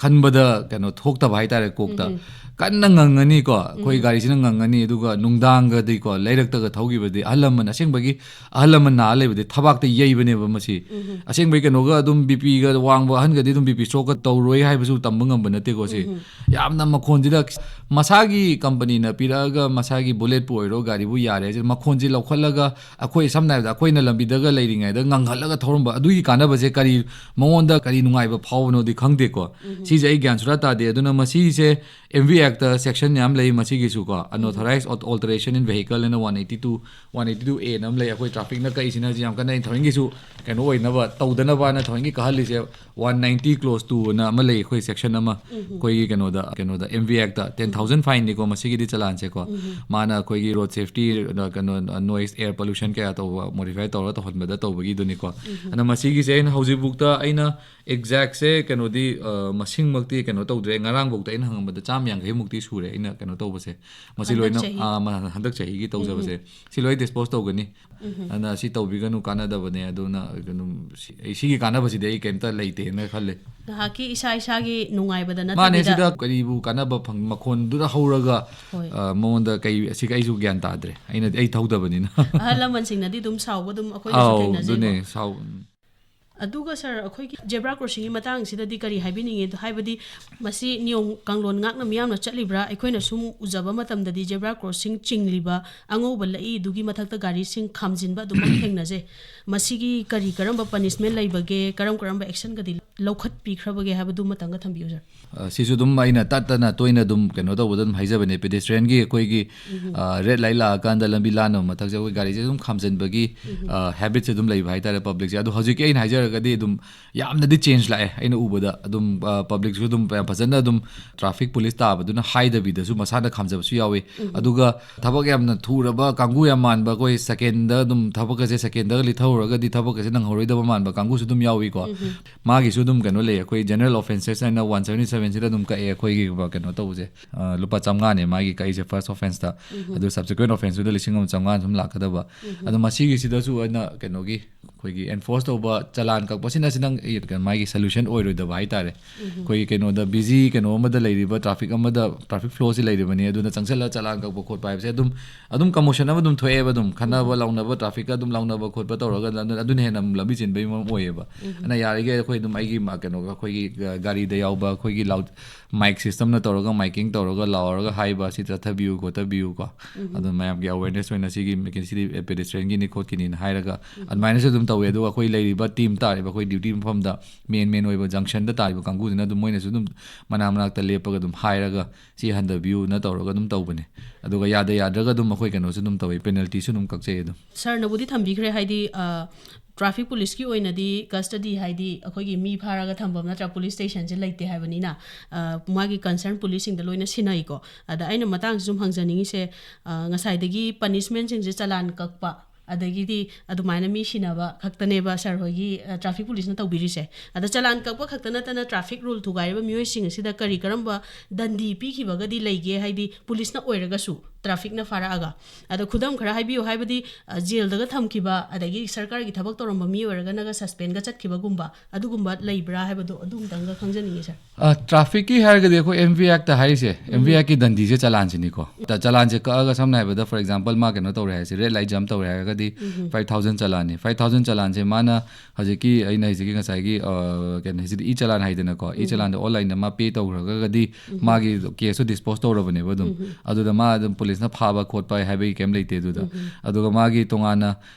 ꯈꯟꯕꯗ ꯀꯩꯅꯣ ꯊꯣꯛꯇꯕ ꯍꯥꯏꯇꯥꯔꯦ ꯀꯣꯛꯇ꯫ ꯎꯝ꯫ ꯀꯟꯅ ꯉꯪꯉꯅꯤꯀꯣ, ꯑꯩꯈꯣꯏ ꯎꯝ꯫ ꯒꯥꯔꯤꯁꯤꯅ ꯉꯪꯉꯅꯤ, ꯑꯗꯨꯒ ꯅꯨꯡꯗꯥꯡꯒꯗꯤꯀꯣ, ꯂꯩꯔꯛꯇꯒ ꯊꯧꯈꯤꯕꯗꯤ ꯑꯍꯜ ꯂꯃꯟ, ꯑꯁꯦꯡꯕꯒꯤ ꯑꯍꯜ ꯂꯃꯟ ꯅꯥ ꯂꯩꯕꯗꯤ ꯊꯕꯥꯛꯇ ꯌꯩꯕꯅꯦꯕ ꯃꯁꯤ꯫ ꯎꯝ꯫ ꯑꯁꯦꯡꯕꯩ ꯀꯩꯅꯣꯒ ꯑꯗꯨꯝ B Pꯒ ꯋꯥꯡꯕ ꯑꯍꯟꯒꯗꯤ ꯑꯗꯨꯝ B P strokeꯀ ꯇꯧꯔꯣꯏ ꯍꯥꯏꯕꯁꯨ ꯇꯝꯕ ꯉꯝꯕ ꯅꯠꯇꯦꯀꯣ ꯁꯤ꯫ ꯎꯝ꯫ ꯌꯥꯝꯅ ꯃꯈꯣꯟꯁꯤꯗ ꯃꯁꯥꯒꯤ companyꯅ ꯄꯤꯔꯛꯑꯒ ꯃꯁꯥꯒꯤ bulletꯄꯨ ꯑꯣꯏꯔꯣ ꯒꯥꯔꯤꯕꯨ ꯌꯥꯔꯦ ꯍꯥꯏꯁꯦ, ꯃꯈꯣꯟꯁꯤ ꯂꯧꯈꯠꯂꯒ ꯑꯩꯈꯣꯏ ꯁꯝꯅ ꯍꯥꯏꯔꯕꯗ ꯑꯩꯈꯣꯏꯅ ꯂꯝꯕꯤꯗꯒ ꯂꯩꯔꯤꯉꯩꯗ ꯉꯪꯍꯜꯂꯒ ꯊꯧꯔꯝꯕ ꯑꯗꯨꯒꯤ ꯀꯥꯟꯅꯕꯁꯦ ꯀꯔꯤ ꯃꯉꯣꯟꯗ ꯀꯔꯤ ꯅꯨꯡꯉꯥꯏꯕ ꯐꯥꯎꯕꯅꯣꯗꯤ ꯈꯪꯗꯦꯀꯣ꯫ ꯎꯝ꯫ ꯁꯤꯁꯦ ꯑꯩ ꯒ꯭ꯌꯥꯟ ꯁꯨꯔꯥ ꯇꯥꯗꯦ꯫ ꯑꯗꯨꯅ ꯃꯁꯤꯁꯦ M V Act section ꯌꯥꯝ ꯂꯩ ꯃꯁꯤꯒꯤꯁꯨꯀꯣ, ꯎꯝ꯫ Unauthorized al-, alteration in vehicle ꯍꯥꯏꯅ one eighty two, one eighty two A ꯅ ꯑꯃ ꯂꯩ꯫ ꯑꯩꯈꯣꯏ trafficꯅ ꯀꯛꯏꯁꯤꯅ ꯍꯧꯖꯤꯛ ꯌꯥꯝ ꯀꯟꯅ ꯑꯩꯅ ꯊꯧꯑꯣꯏꯒꯤꯁꯨ ꯀꯩꯅꯣ ꯑꯣꯏꯅꯕ ꯇꯧꯗꯅꯕꯅ ꯊꯧꯑꯣꯏꯒꯤ ꯀꯛꯍꯜꯂꯤꯁꯦ one ninety clause two ꯑꯅ ꯑꯃ ꯂꯩ ꯑꯩꯈꯣꯏ section ꯑꯃ ꯎꯝ꯫ ꯑꯩꯈꯣꯏꯒꯤ ꯀꯩꯅꯣꯗ, ꯀꯩꯅꯣꯗ M V Act ten thousand ꯐꯥꯏꯟꯅꯤꯀꯣ ꯃꯁꯤꯒꯤꯗꯤ ꯆꯂꯥꯟꯁꯦꯀꯣ꯫ ꯃꯥꯅ ꯑꯩꯈꯣꯏꯒꯤ ꯔꯣꯗ ꯁꯦꯐꯇꯤ, ꯀꯩꯅꯣ, ꯅꯣꯏꯁ, ꯑꯦꯌꯔ ꯄꯣꯂꯨꯁꯟ ꯀꯌꯥ ꯇꯧꯕ, ꯃꯣꯗꯤꯐꯥꯏ ꯇꯧꯔꯒ ꯇꯧꯍꯟꯕꯗ ꯇꯧꯕꯒꯤꯗꯨꯅꯤꯀꯣ꯫ ꯑꯗꯣ ꯃꯁꯤꯒꯤꯁꯦ ꯑꯩꯅ ꯍꯧꯖꯤꯛꯐꯥꯎꯗ ꯑꯩꯅ ꯑꯦꯛꯖꯦꯛꯁꯦ ꯀꯩꯅꯣꯗꯤ, ꯑ, ꯃꯁꯤꯡꯃꯛꯇꯤ ꯀꯩꯅꯣ ꯇꯧꯗ꯭ꯔꯦ꯫ ꯉꯔꯥꯡꯐꯥꯎꯗ ꯑꯩꯅ ꯍꯪꯉꯝꯕꯗ ꯆꯥꯝ ꯌꯥꯡꯈꯩꯃꯨꯛꯇꯤ ꯁꯨꯔꯦ ꯑꯩꯅ ꯀꯩꯅꯣ ꯇꯧꯕꯁꯦ꯫ ꯃꯁꯤ ꯍꯟꯗꯛ ꯂꯣꯏꯅ, ꯆꯍꯤ? ꯑ, ꯃ-, ꯍꯟꯗꯛ ꯆꯍꯤꯒꯤ ꯇꯧꯖꯕꯁꯦ꯫ ꯁꯤ ꯂꯣꯏ ꯗꯤꯁꯄꯣꯁ ꯇꯧꯒꯅꯤ꯫ ꯑꯗꯨꯅ ꯁꯤ ꯇꯧꯕꯤꯒꯅꯨ, ꯀꯥꯟꯅꯗꯕꯅꯦ꯫ ꯑꯗꯨꯅ ꯑꯗꯨꯝ ꯁꯤ-, ꯑꯩ ꯁꯤꯒꯤ ꯀꯥꯟꯅꯕꯁꯤꯗꯤ ꯑꯩ ꯀꯩꯝꯇ ꯂꯩꯇꯦꯅ ꯈꯜꯂꯦ꯫ ꯉꯥꯏꯍꯥꯛꯀꯤ ꯏꯁꯥ ꯏꯁꯥꯒꯤ ꯅꯨꯡꯉꯥꯏꯕꯗ ꯃꯥꯅꯦ, ꯅꯠꯇꯕꯤꯗ꯫ ꯁꯤꯗ ꯀꯔꯤꯕꯨ ꯀꯥꯟꯅꯕ ꯐꯪ-, ꯃꯈꯣꯟꯗꯨꯗ ꯍꯧꯔꯒ, ꯍꯣꯏ꯫ ꯑ, ꯃꯉꯣꯟꯗ ꯀꯩ, ꯑꯁꯤꯒ ꯑꯩꯁꯨ ꯒ꯭ꯌꯥꯟ ꯇꯥꯗ꯭ꯔꯦ꯫ ꯑꯩꯅ, ꯑꯩ ꯊꯧꯗꯕꯅꯤꯅ꯫ ꯑꯍꯜ ꯂꯃꯟꯁꯤꯡꯅꯗꯤ ꯑꯗꯨꯝ ꯁꯥꯎꯕ ꯑꯗꯨꯝ ꯑꯩꯈꯣꯏꯅꯁꯨ ꯑꯧ, ꯊꯦꯡꯅꯖꯩꯀꯣ꯫ ꯑꯗꯨꯅꯦ, ꯁꯥꯎ-, ꯑꯗꯨꯒ ꯁꯥꯔ, ꯑꯩꯈꯣꯏꯒꯤ ꯖꯦꯕ꯭ꯔꯥ ꯀ꯭ꯔꯣꯁꯤꯡꯒꯤ ꯃꯇꯥꯡꯁꯤꯗꯗꯤ ꯀꯔꯤ ꯍꯥꯏꯕꯤꯅꯤꯡꯉꯤ? ꯍꯥꯏꯕꯗꯤ ꯃꯁꯤ ꯅꯤꯌꯣꯝ ꯀꯥꯡꯂꯣꯟ ꯉꯥꯛꯅ ꯃꯤꯌꯥꯝꯅ ꯆꯠꯂꯤꯕ꯭ꯔꯥ? ꯑꯩꯈꯣꯏꯅ ꯁꯨꯝ ꯎꯖꯕ ꯃꯇꯝꯗꯗꯤ ꯖꯦꯕ꯭ꯔꯥ ꯀ꯭ꯔꯣꯁꯤꯡ ꯆꯤꯡꯂꯤꯕ ꯑꯉꯧꯕ ꯂꯛꯏꯗꯨꯒꯤ ꯃꯊꯛꯇ ꯒꯥꯔꯤꯁꯤꯡ ꯈꯥꯝꯖꯤꯟꯕ ꯑꯗꯨꯃꯛ ꯊꯦꯡꯅꯖꯩ꯫ ꯃꯁꯤꯒꯤ ꯀꯔꯤ ꯀꯔꯝꯕ ꯄꯅꯤꯁꯃꯦꯟ ꯂꯩꯕꯒꯦ? ꯀꯔꯝ ꯀꯔꯝꯕ ꯑꯦꯛꯁꯟꯒꯗꯤ ꯂꯧꯈꯠꯄꯤꯈ꯭ꯔꯕꯒꯦ ꯍꯥꯏꯕꯗꯨꯃꯇꯪꯒ ꯊꯝꯕꯤꯌꯨ, ꯁꯥꯔ꯫ ꯑ, ꯁꯤꯁꯨ ꯑꯗꯨꯝ ꯑꯩꯅ ꯇꯠꯇꯅ ꯇꯣꯏꯅ ꯑꯗꯨꯝ ꯀꯩꯅꯣ ꯇꯧꯕꯗ ꯑꯗꯨꯝ ꯍꯥꯏꯖꯕꯅꯦ꯫ ꯄꯦꯗꯦꯁꯇ꯭ꯔꯤꯌꯟꯒꯤ ꯑꯩꯈꯣꯏꯒꯤ, ꯑ, ꯔꯦꯗ ꯂꯥꯏꯠ ꯂꯥꯛꯑꯀꯥꯟꯗ ꯂꯝꯕꯤ ꯂꯥꯟꯅꯕ ꯃꯊꯛꯁꯦ ꯑꯩꯈꯣꯏ ꯒꯥꯔꯤꯁꯦ ꯑꯗꯨꯝ ꯈꯥꯝꯖꯤꯟꯕꯒꯤ, ꯑ, ꯍꯦꯕꯤꯠꯁꯦ ꯑꯗꯨꯝ ꯂꯩꯕ ꯍꯥꯏꯇꯥꯔꯦ ꯄꯕ꯭ꯂꯤꯛꯁꯦ꯫ ꯑꯗꯣ ꯍꯧꯖꯤꯛꯀꯤ ꯑꯩꯅ ꯍꯥꯏꯖꯔꯒꯗꯤ ꯑꯗꯨꯝ ꯌꯥꯝꯅꯗꯤ ꯆꯦꯟꯖ ꯂꯥꯛꯑꯦ ꯑꯩꯅ ꯎꯕꯗ꯫ ꯑꯗꯨꯝ, ꯑ, ꯄꯕ꯭ꯂꯤꯛꯁꯨ ꯑꯗꯨꯝ ꯌꯥꯝ ꯐꯖꯅ ꯑꯗꯨꯝ ꯇ꯭ꯔꯥꯐꯤꯛ ꯄꯨꯂꯤꯁ ꯇꯥꯕꯗꯨꯅ ꯍꯥꯏꯗꯕꯤꯗꯁꯨ ꯃꯁꯥꯅ ꯈꯥꯝꯖꯕꯁꯨ ꯌꯥꯎꯏ꯫ ꯑꯗꯨꯒ ꯊꯕꯛ ꯌꯥꯝꯅ ꯊꯨꯔꯕ ꯀꯥꯡꯕꯨ ꯌꯥꯝ ꯃꯥꯟꯕ, ꯑꯩꯈꯣꯏ ꯁꯦꯀꯦꯟꯗ ꯑꯗꯨꯝ ꯊꯕꯛ ꯑꯁꯦ ꯁꯦꯀꯦꯟꯗꯒ ꯂꯤꯠꯊꯧꯔꯒꯗꯤ ꯊꯕꯛ ꯑꯁꯦ ꯅꯪꯍꯧꯔꯣꯏꯗꯕ ꯃꯥꯟꯕ ꯀꯥꯡꯕꯨꯁꯨ ꯑꯗꯨꯝ ꯌꯥꯎꯏꯀꯣ꯫ ꯃꯥꯒꯤꯁꯨ ꯑꯗꯨꯝ ꯀꯩꯅꯣ ꯂꯩ, ꯑꯩꯈꯣꯏ ꯖꯦꯅꯔꯦꯜ ꯑꯣꯐꯦꯟꯁꯦꯁ ꯍꯥꯏꯅ ꯋꯥꯟ ꯁꯕꯦꯟꯇꯤ ꯁꯕꯦꯟꯁꯤꯗ ꯑꯗꯨꯝ ꯀꯛꯑꯦ ꯑꯩꯈꯣꯏꯒꯤ ꯀꯩꯅꯣ ꯇꯧꯕꯁꯦ, ꯑ, ꯂꯨꯄꯥ ꯆꯥꯝꯃꯉꯥꯅꯦ ꯃꯥꯒꯤ ꯀꯛꯏꯁꯦ ꯐꯥꯔꯁ ꯑꯣꯐꯦꯟꯁꯇ꯫ ꯑꯗꯨ ꯁꯕꯁꯤꯀ꯭ꯋꯦꯟ ꯑꯣꯐꯦꯟꯁꯇꯨꯗ ꯂꯤꯁꯤꯡ ꯑꯃ ꯆꯥꯝꯃꯉꯥ ꯁꯨꯝ ꯂꯥꯛꯀꯗꯕ꯫ ꯑꯗꯣ ꯃꯁꯤꯒꯤꯁꯤꯗꯁꯨ ꯑꯩꯅ ꯀꯩꯅꯣꯒꯤ ꯑꯩꯈꯣꯏꯒꯤ ꯑꯦꯟꯐꯣꯔꯁ ꯇꯧꯕ, ꯆꯂꯥꯟ ꯀꯛꯄꯁꯤꯅ ꯁꯤ ꯅꯪ, ꯑꯦ, ꯀꯩꯅꯣ, ꯃꯥꯒꯤ ꯁꯣꯂꯨꯁꯟ ꯑꯣꯏꯔꯣꯏꯗꯕ ꯍꯥꯏꯇꯥꯔꯦ꯫ ꯑꯩꯈꯣꯏꯒꯤ ꯀꯩꯅꯣꯗ ꯕꯤꯖꯤ ꯀꯩꯅꯣ ꯑꯃꯗ ꯂꯩꯔꯤꯕ, ꯇ꯭ꯔꯥꯐꯤꯛ ꯑꯃꯗ, ꯇ꯭ꯔꯥꯐꯤꯛ ꯐ꯭ꯂꯣꯁꯤ ꯂꯩꯔꯤꯕꯅꯤ, ꯑꯗꯨꯅ ꯆꯪꯁꯤꯜꯂ ꯆꯂꯥꯟ ꯀꯛꯄ ꯈꯣꯠꯄ ꯍꯥꯏꯕꯁꯦ ꯑꯗꯨꯝ, ꯑꯗꯨꯝ ꯀꯃꯣꯁꯟ ꯑꯃ ꯑꯗꯨꯝ ꯊꯣꯛꯑꯦꯕ꯫ ꯑꯗꯨꯝ ꯈꯟꯅꯕ ꯂꯥꯎꯅꯕ, ꯇ꯭ꯔꯥꯐꯤꯛꯀ ꯑꯗꯨꯝ ꯂꯥꯎꯅꯕ ꯈꯣꯠꯄ ꯇꯧꯔꯒ ꯑꯗꯨꯅ, ꯑꯗꯨꯅ ꯍꯦꯟꯅ ꯑꯃꯨꯛ ꯂꯝꯕꯤ ꯆꯤꯟꯕꯒꯤ ꯃꯔꯝ ꯑꯣꯏꯌꯦꯕ꯫ ꯑꯗꯨꯅ ꯌꯥꯔꯤꯈꯩ ꯑꯩꯈꯣꯏ ꯑꯗꯨꯝ ꯑꯩꯒꯤ ꯃꯥ-, ꯀꯩꯅꯣꯒ ꯑꯩꯈꯣꯏꯒꯤ, ꯑ, ꯒꯥꯔꯤꯗ ꯌꯥꯎꯕ ꯑꯩꯈꯣꯏꯒꯤ ꯂꯥꯎꯠ ꯃꯥꯏꯛ ꯁꯤꯁꯇꯝꯅ ꯇꯧꯔꯒ, ꯃꯥꯏꯀꯤꯡ ꯇꯧꯔꯒ, ꯂꯥꯎꯔꯒ ꯍꯥꯏꯕ, "ꯁꯤ ꯆꯠꯊꯕꯤꯌꯨ, ꯈꯣꯠꯊꯕꯤꯌꯨ" ꯀꯣ꯫ ꯑꯗꯨ ꯃꯌꯥꯝꯒꯤ ꯑꯦꯋꯦꯔꯅꯦꯁ ꯑꯣꯏꯅ ꯁꯤꯒꯤ, ꯁꯤꯗꯤ ꯄꯦꯗꯦꯁꯇ꯭ꯔꯤꯌꯟꯒꯤꯅꯤ ꯈꯣꯠꯀꯤꯅꯤꯅ ꯍꯥꯏꯔꯒ ꯑꯗꯨꯃꯥꯏꯅꯁꯨ ꯑꯗꯨꯝ ꯇꯧꯋꯦ꯫ ꯑꯗꯨꯒ ꯑꯩꯈꯣꯏ ꯂꯩꯔꯤꯕ ꯇꯤꯝ ꯇꯥꯔꯤꯕ ꯑꯩꯈꯣꯏ ꯗ꯭ꯌꯨꯇꯤ ꯃꯐꯝꯗ ꯃꯦꯟ ꯃꯦꯟ ꯑꯣꯏꯕ ꯖꯪꯁꯟꯗ ꯇꯥꯔꯤꯕ ꯀꯥꯡꯕꯨꯁꯤꯅ ꯑꯗꯨꯝ ꯃꯣꯏꯅꯁꯨ ꯑꯗꯨꯝ ꯃꯅꯥꯛ ꯃꯅꯥꯛꯇ ꯂꯦꯞꯄꯒ ꯑꯗꯨꯝ ꯍꯥꯏꯔꯒ ꯁꯤ ꯍꯟꯊꯕꯤꯌꯨꯅ ꯇꯧꯔꯒ ꯑꯗꯨꯝ ꯇꯧꯕꯅꯦ꯫ ꯑꯗꯨꯒ ꯌꯥꯗ ꯌꯥꯗ꯭ꯔꯒ ꯑꯗꯨꯝ ꯑꯩꯈꯣꯏ ꯀꯩꯅꯣꯁꯨ ꯑꯗꯨꯝ ꯇꯧꯋꯤ, ꯄꯦꯅꯜꯇꯤꯁꯨ ꯑꯗꯨꯝ ꯀꯛꯆꯩ ꯑꯗꯨꯝ꯫ ꯁꯥꯔꯅꯕꯨꯗꯤ ꯊꯝꯕꯤꯈ꯭ꯔꯦ, ꯍꯥꯏꯗꯤ, ꯑ, ꯇ꯭ꯔꯥꯐꯤꯛ ꯄꯨꯂꯤꯁꯀꯤ ꯑꯣꯏꯅꯗꯤ ꯀꯁꯇꯗꯤ, ꯍꯥꯏꯗꯤ ꯑꯩꯈꯣꯏꯒꯤ ꯃꯤ ꯐꯥꯔꯒ ꯊꯝꯐꯝ ꯅꯠꯇ꯭ꯔ ꯄꯨꯂꯤꯁ ꯁ꯭ꯇꯦꯁꯟꯁꯦ ꯂꯩꯇꯦ ꯍꯥꯏꯕꯅꯤꯅ, ꯑ, ꯃꯥꯒꯤ ꯀꯟꯁꯔꯟ ꯄꯨꯂꯤꯁꯁꯤꯡꯗ ꯂꯣꯏꯅ ꯁꯤꯟꯅꯩꯀꯣ꯫ ꯑꯗ ꯑꯩꯅ ꯃꯇꯥꯡꯁꯤ ꯁꯨꯝ ꯍꯪꯖꯅꯤꯡꯉꯤꯁꯦ, ꯑ, ꯉꯁꯥꯏꯗꯒꯤ ꯄꯅꯤꯁꯃꯦꯟꯁꯤꯡꯁꯦ ꯆꯂꯥꯟ ꯀꯛꯄ, ꯑꯗꯒꯤꯗꯤ ꯑꯗꯨꯃꯥꯏꯅ ꯃꯤ ꯁꯤꯅꯕ ꯈꯛꯇꯅꯦꯕ ꯁꯥꯔ ꯍꯣꯏꯒꯤ, ꯑ, ꯇ꯭ꯔꯥꯐꯤꯛ ꯄꯨꯂꯤꯁꯅ ꯇꯧꯕꯤꯔꯤꯁꯦ꯫ ꯑꯗ ꯆꯂꯥꯟ ꯀꯛꯄ ꯈꯛꯇ ꯅꯠꯇꯅ ꯇ꯭ꯔꯥꯐꯤꯛ ꯔꯨꯜ ꯊꯨꯒꯥꯏꯔꯤꯕ ꯃꯤꯑꯣꯏꯁꯤꯡ ꯑꯁꯤꯗ ꯀꯔꯤ ꯀꯔꯝꯕ ꯗꯟꯗꯤ ꯄꯤꯈꯤꯕꯒꯗꯤ ꯂꯩꯒꯦ? ꯍꯥꯏꯗꯤ ꯄꯨꯂꯤꯁꯅ ꯑꯣꯏꯔꯒꯁꯨ ꯇ꯭ꯔꯥꯐꯤꯛꯅ ꯐꯥꯔꯛꯑꯒ꯫ ꯑꯗ ꯈꯨꯗꯝ ꯈꯔ ꯍꯥꯏꯕꯤꯌꯨ, ꯍꯥꯏꯕꯗꯤ, ꯑ, ꯖꯦꯜꯗꯒ ꯊꯝꯈꯤꯕ, ꯑꯗꯒꯤ ꯁꯔꯀꯥꯔꯒꯤ ꯊꯕꯛ ꯇꯧꯔꯝꯕ ꯃꯤ ꯑꯣꯏꯔꯒꯅꯒ ꯁꯁꯄꯦꯟꯒ ꯆꯠꯈꯤꯕꯒꯨꯝꯕ, ꯑꯗꯨꯒꯨꯝꯕ ꯂꯩꯕ꯭ꯔꯥ ꯍꯥꯏꯕꯗꯣ ꯑꯗꯨꯝꯇꯪꯒ ꯈꯪꯖꯅꯤꯡꯉꯤ ꯁꯥꯔ꯫ ꯑ, ꯇ꯭ꯔꯥꯐꯤꯛꯀꯤ ꯍꯥꯏꯔꯒꯗꯤ ꯑꯩꯈꯣꯏ ꯑꯦꯝ ꯚꯤ ꯑꯦꯛꯇ ꯍꯥꯏꯔꯤꯁꯦ, ꯑꯦꯝ ꯚꯤ ꯑꯦꯛꯀꯤ ꯗꯟꯗꯤꯁꯦ ꯆꯂꯥꯟꯁꯤꯅꯤꯀꯣ꯫ ꯇ-, ꯆꯂꯥꯟꯁꯦ ꯀꯛꯑꯒ, ꯁꯝꯅ ꯍꯥꯏꯔꯕꯗ, for example, ꯃꯥ ꯀꯩꯅꯣ ꯇꯧꯔꯦ ꯍꯥꯏꯁꯦ, ꯔꯦꯗ ꯂꯥꯏꯠ ꯖꯝ ꯇꯧꯔꯦ ꯍꯥꯏꯔꯒꯗꯤ ꯐꯥꯏꯚ ꯊꯥꯎꯖꯟ ꯆꯂꯥꯟꯅꯤ꯫ ꯐꯥꯏꯚ ꯊꯥꯎꯖꯟ ꯆꯂꯥꯟꯁꯦ ꯃꯥꯅ ꯍꯧꯖꯤꯛꯀꯤ ꯑꯩꯅ ꯍꯧꯖꯤꯛꯀꯤ ꯉꯁꯥꯏꯒꯤ, ꯑ, ꯀꯩꯅꯣ, ꯍꯧꯖꯤꯛ ꯏ ꯆꯂꯥꯟ ꯍꯥꯏꯗꯅꯀꯣ, ꯏ ꯆꯂꯥꯟꯗ ꯑꯣꯟꯂꯥꯏꯟꯗ ꯃꯥ ꯄꯦ ꯇꯧꯈ꯭ꯔꯒꯗꯤ ꯃꯥꯒꯤ ꯀꯦꯁꯇꯣ ꯗꯤꯁꯄꯣꯁ ꯇꯧꯔꯕꯅꯦꯕ ꯑꯗꯨꯝ꯫ ꯑꯗꯨꯗ ꯃꯥ ꯑꯗꯨꯝ ꯄꯨꯂꯤꯁꯅ ꯐꯥꯕ ꯈꯣꯠꯄ ꯍꯥꯏꯕꯒꯤ ꯀꯩꯝ ꯂꯩꯇꯦ ꯑꯗꯨꯗ꯫ ꯑꯗꯨꯒ ꯃꯥꯒꯤ ꯇꯣꯉꯥꯟꯅ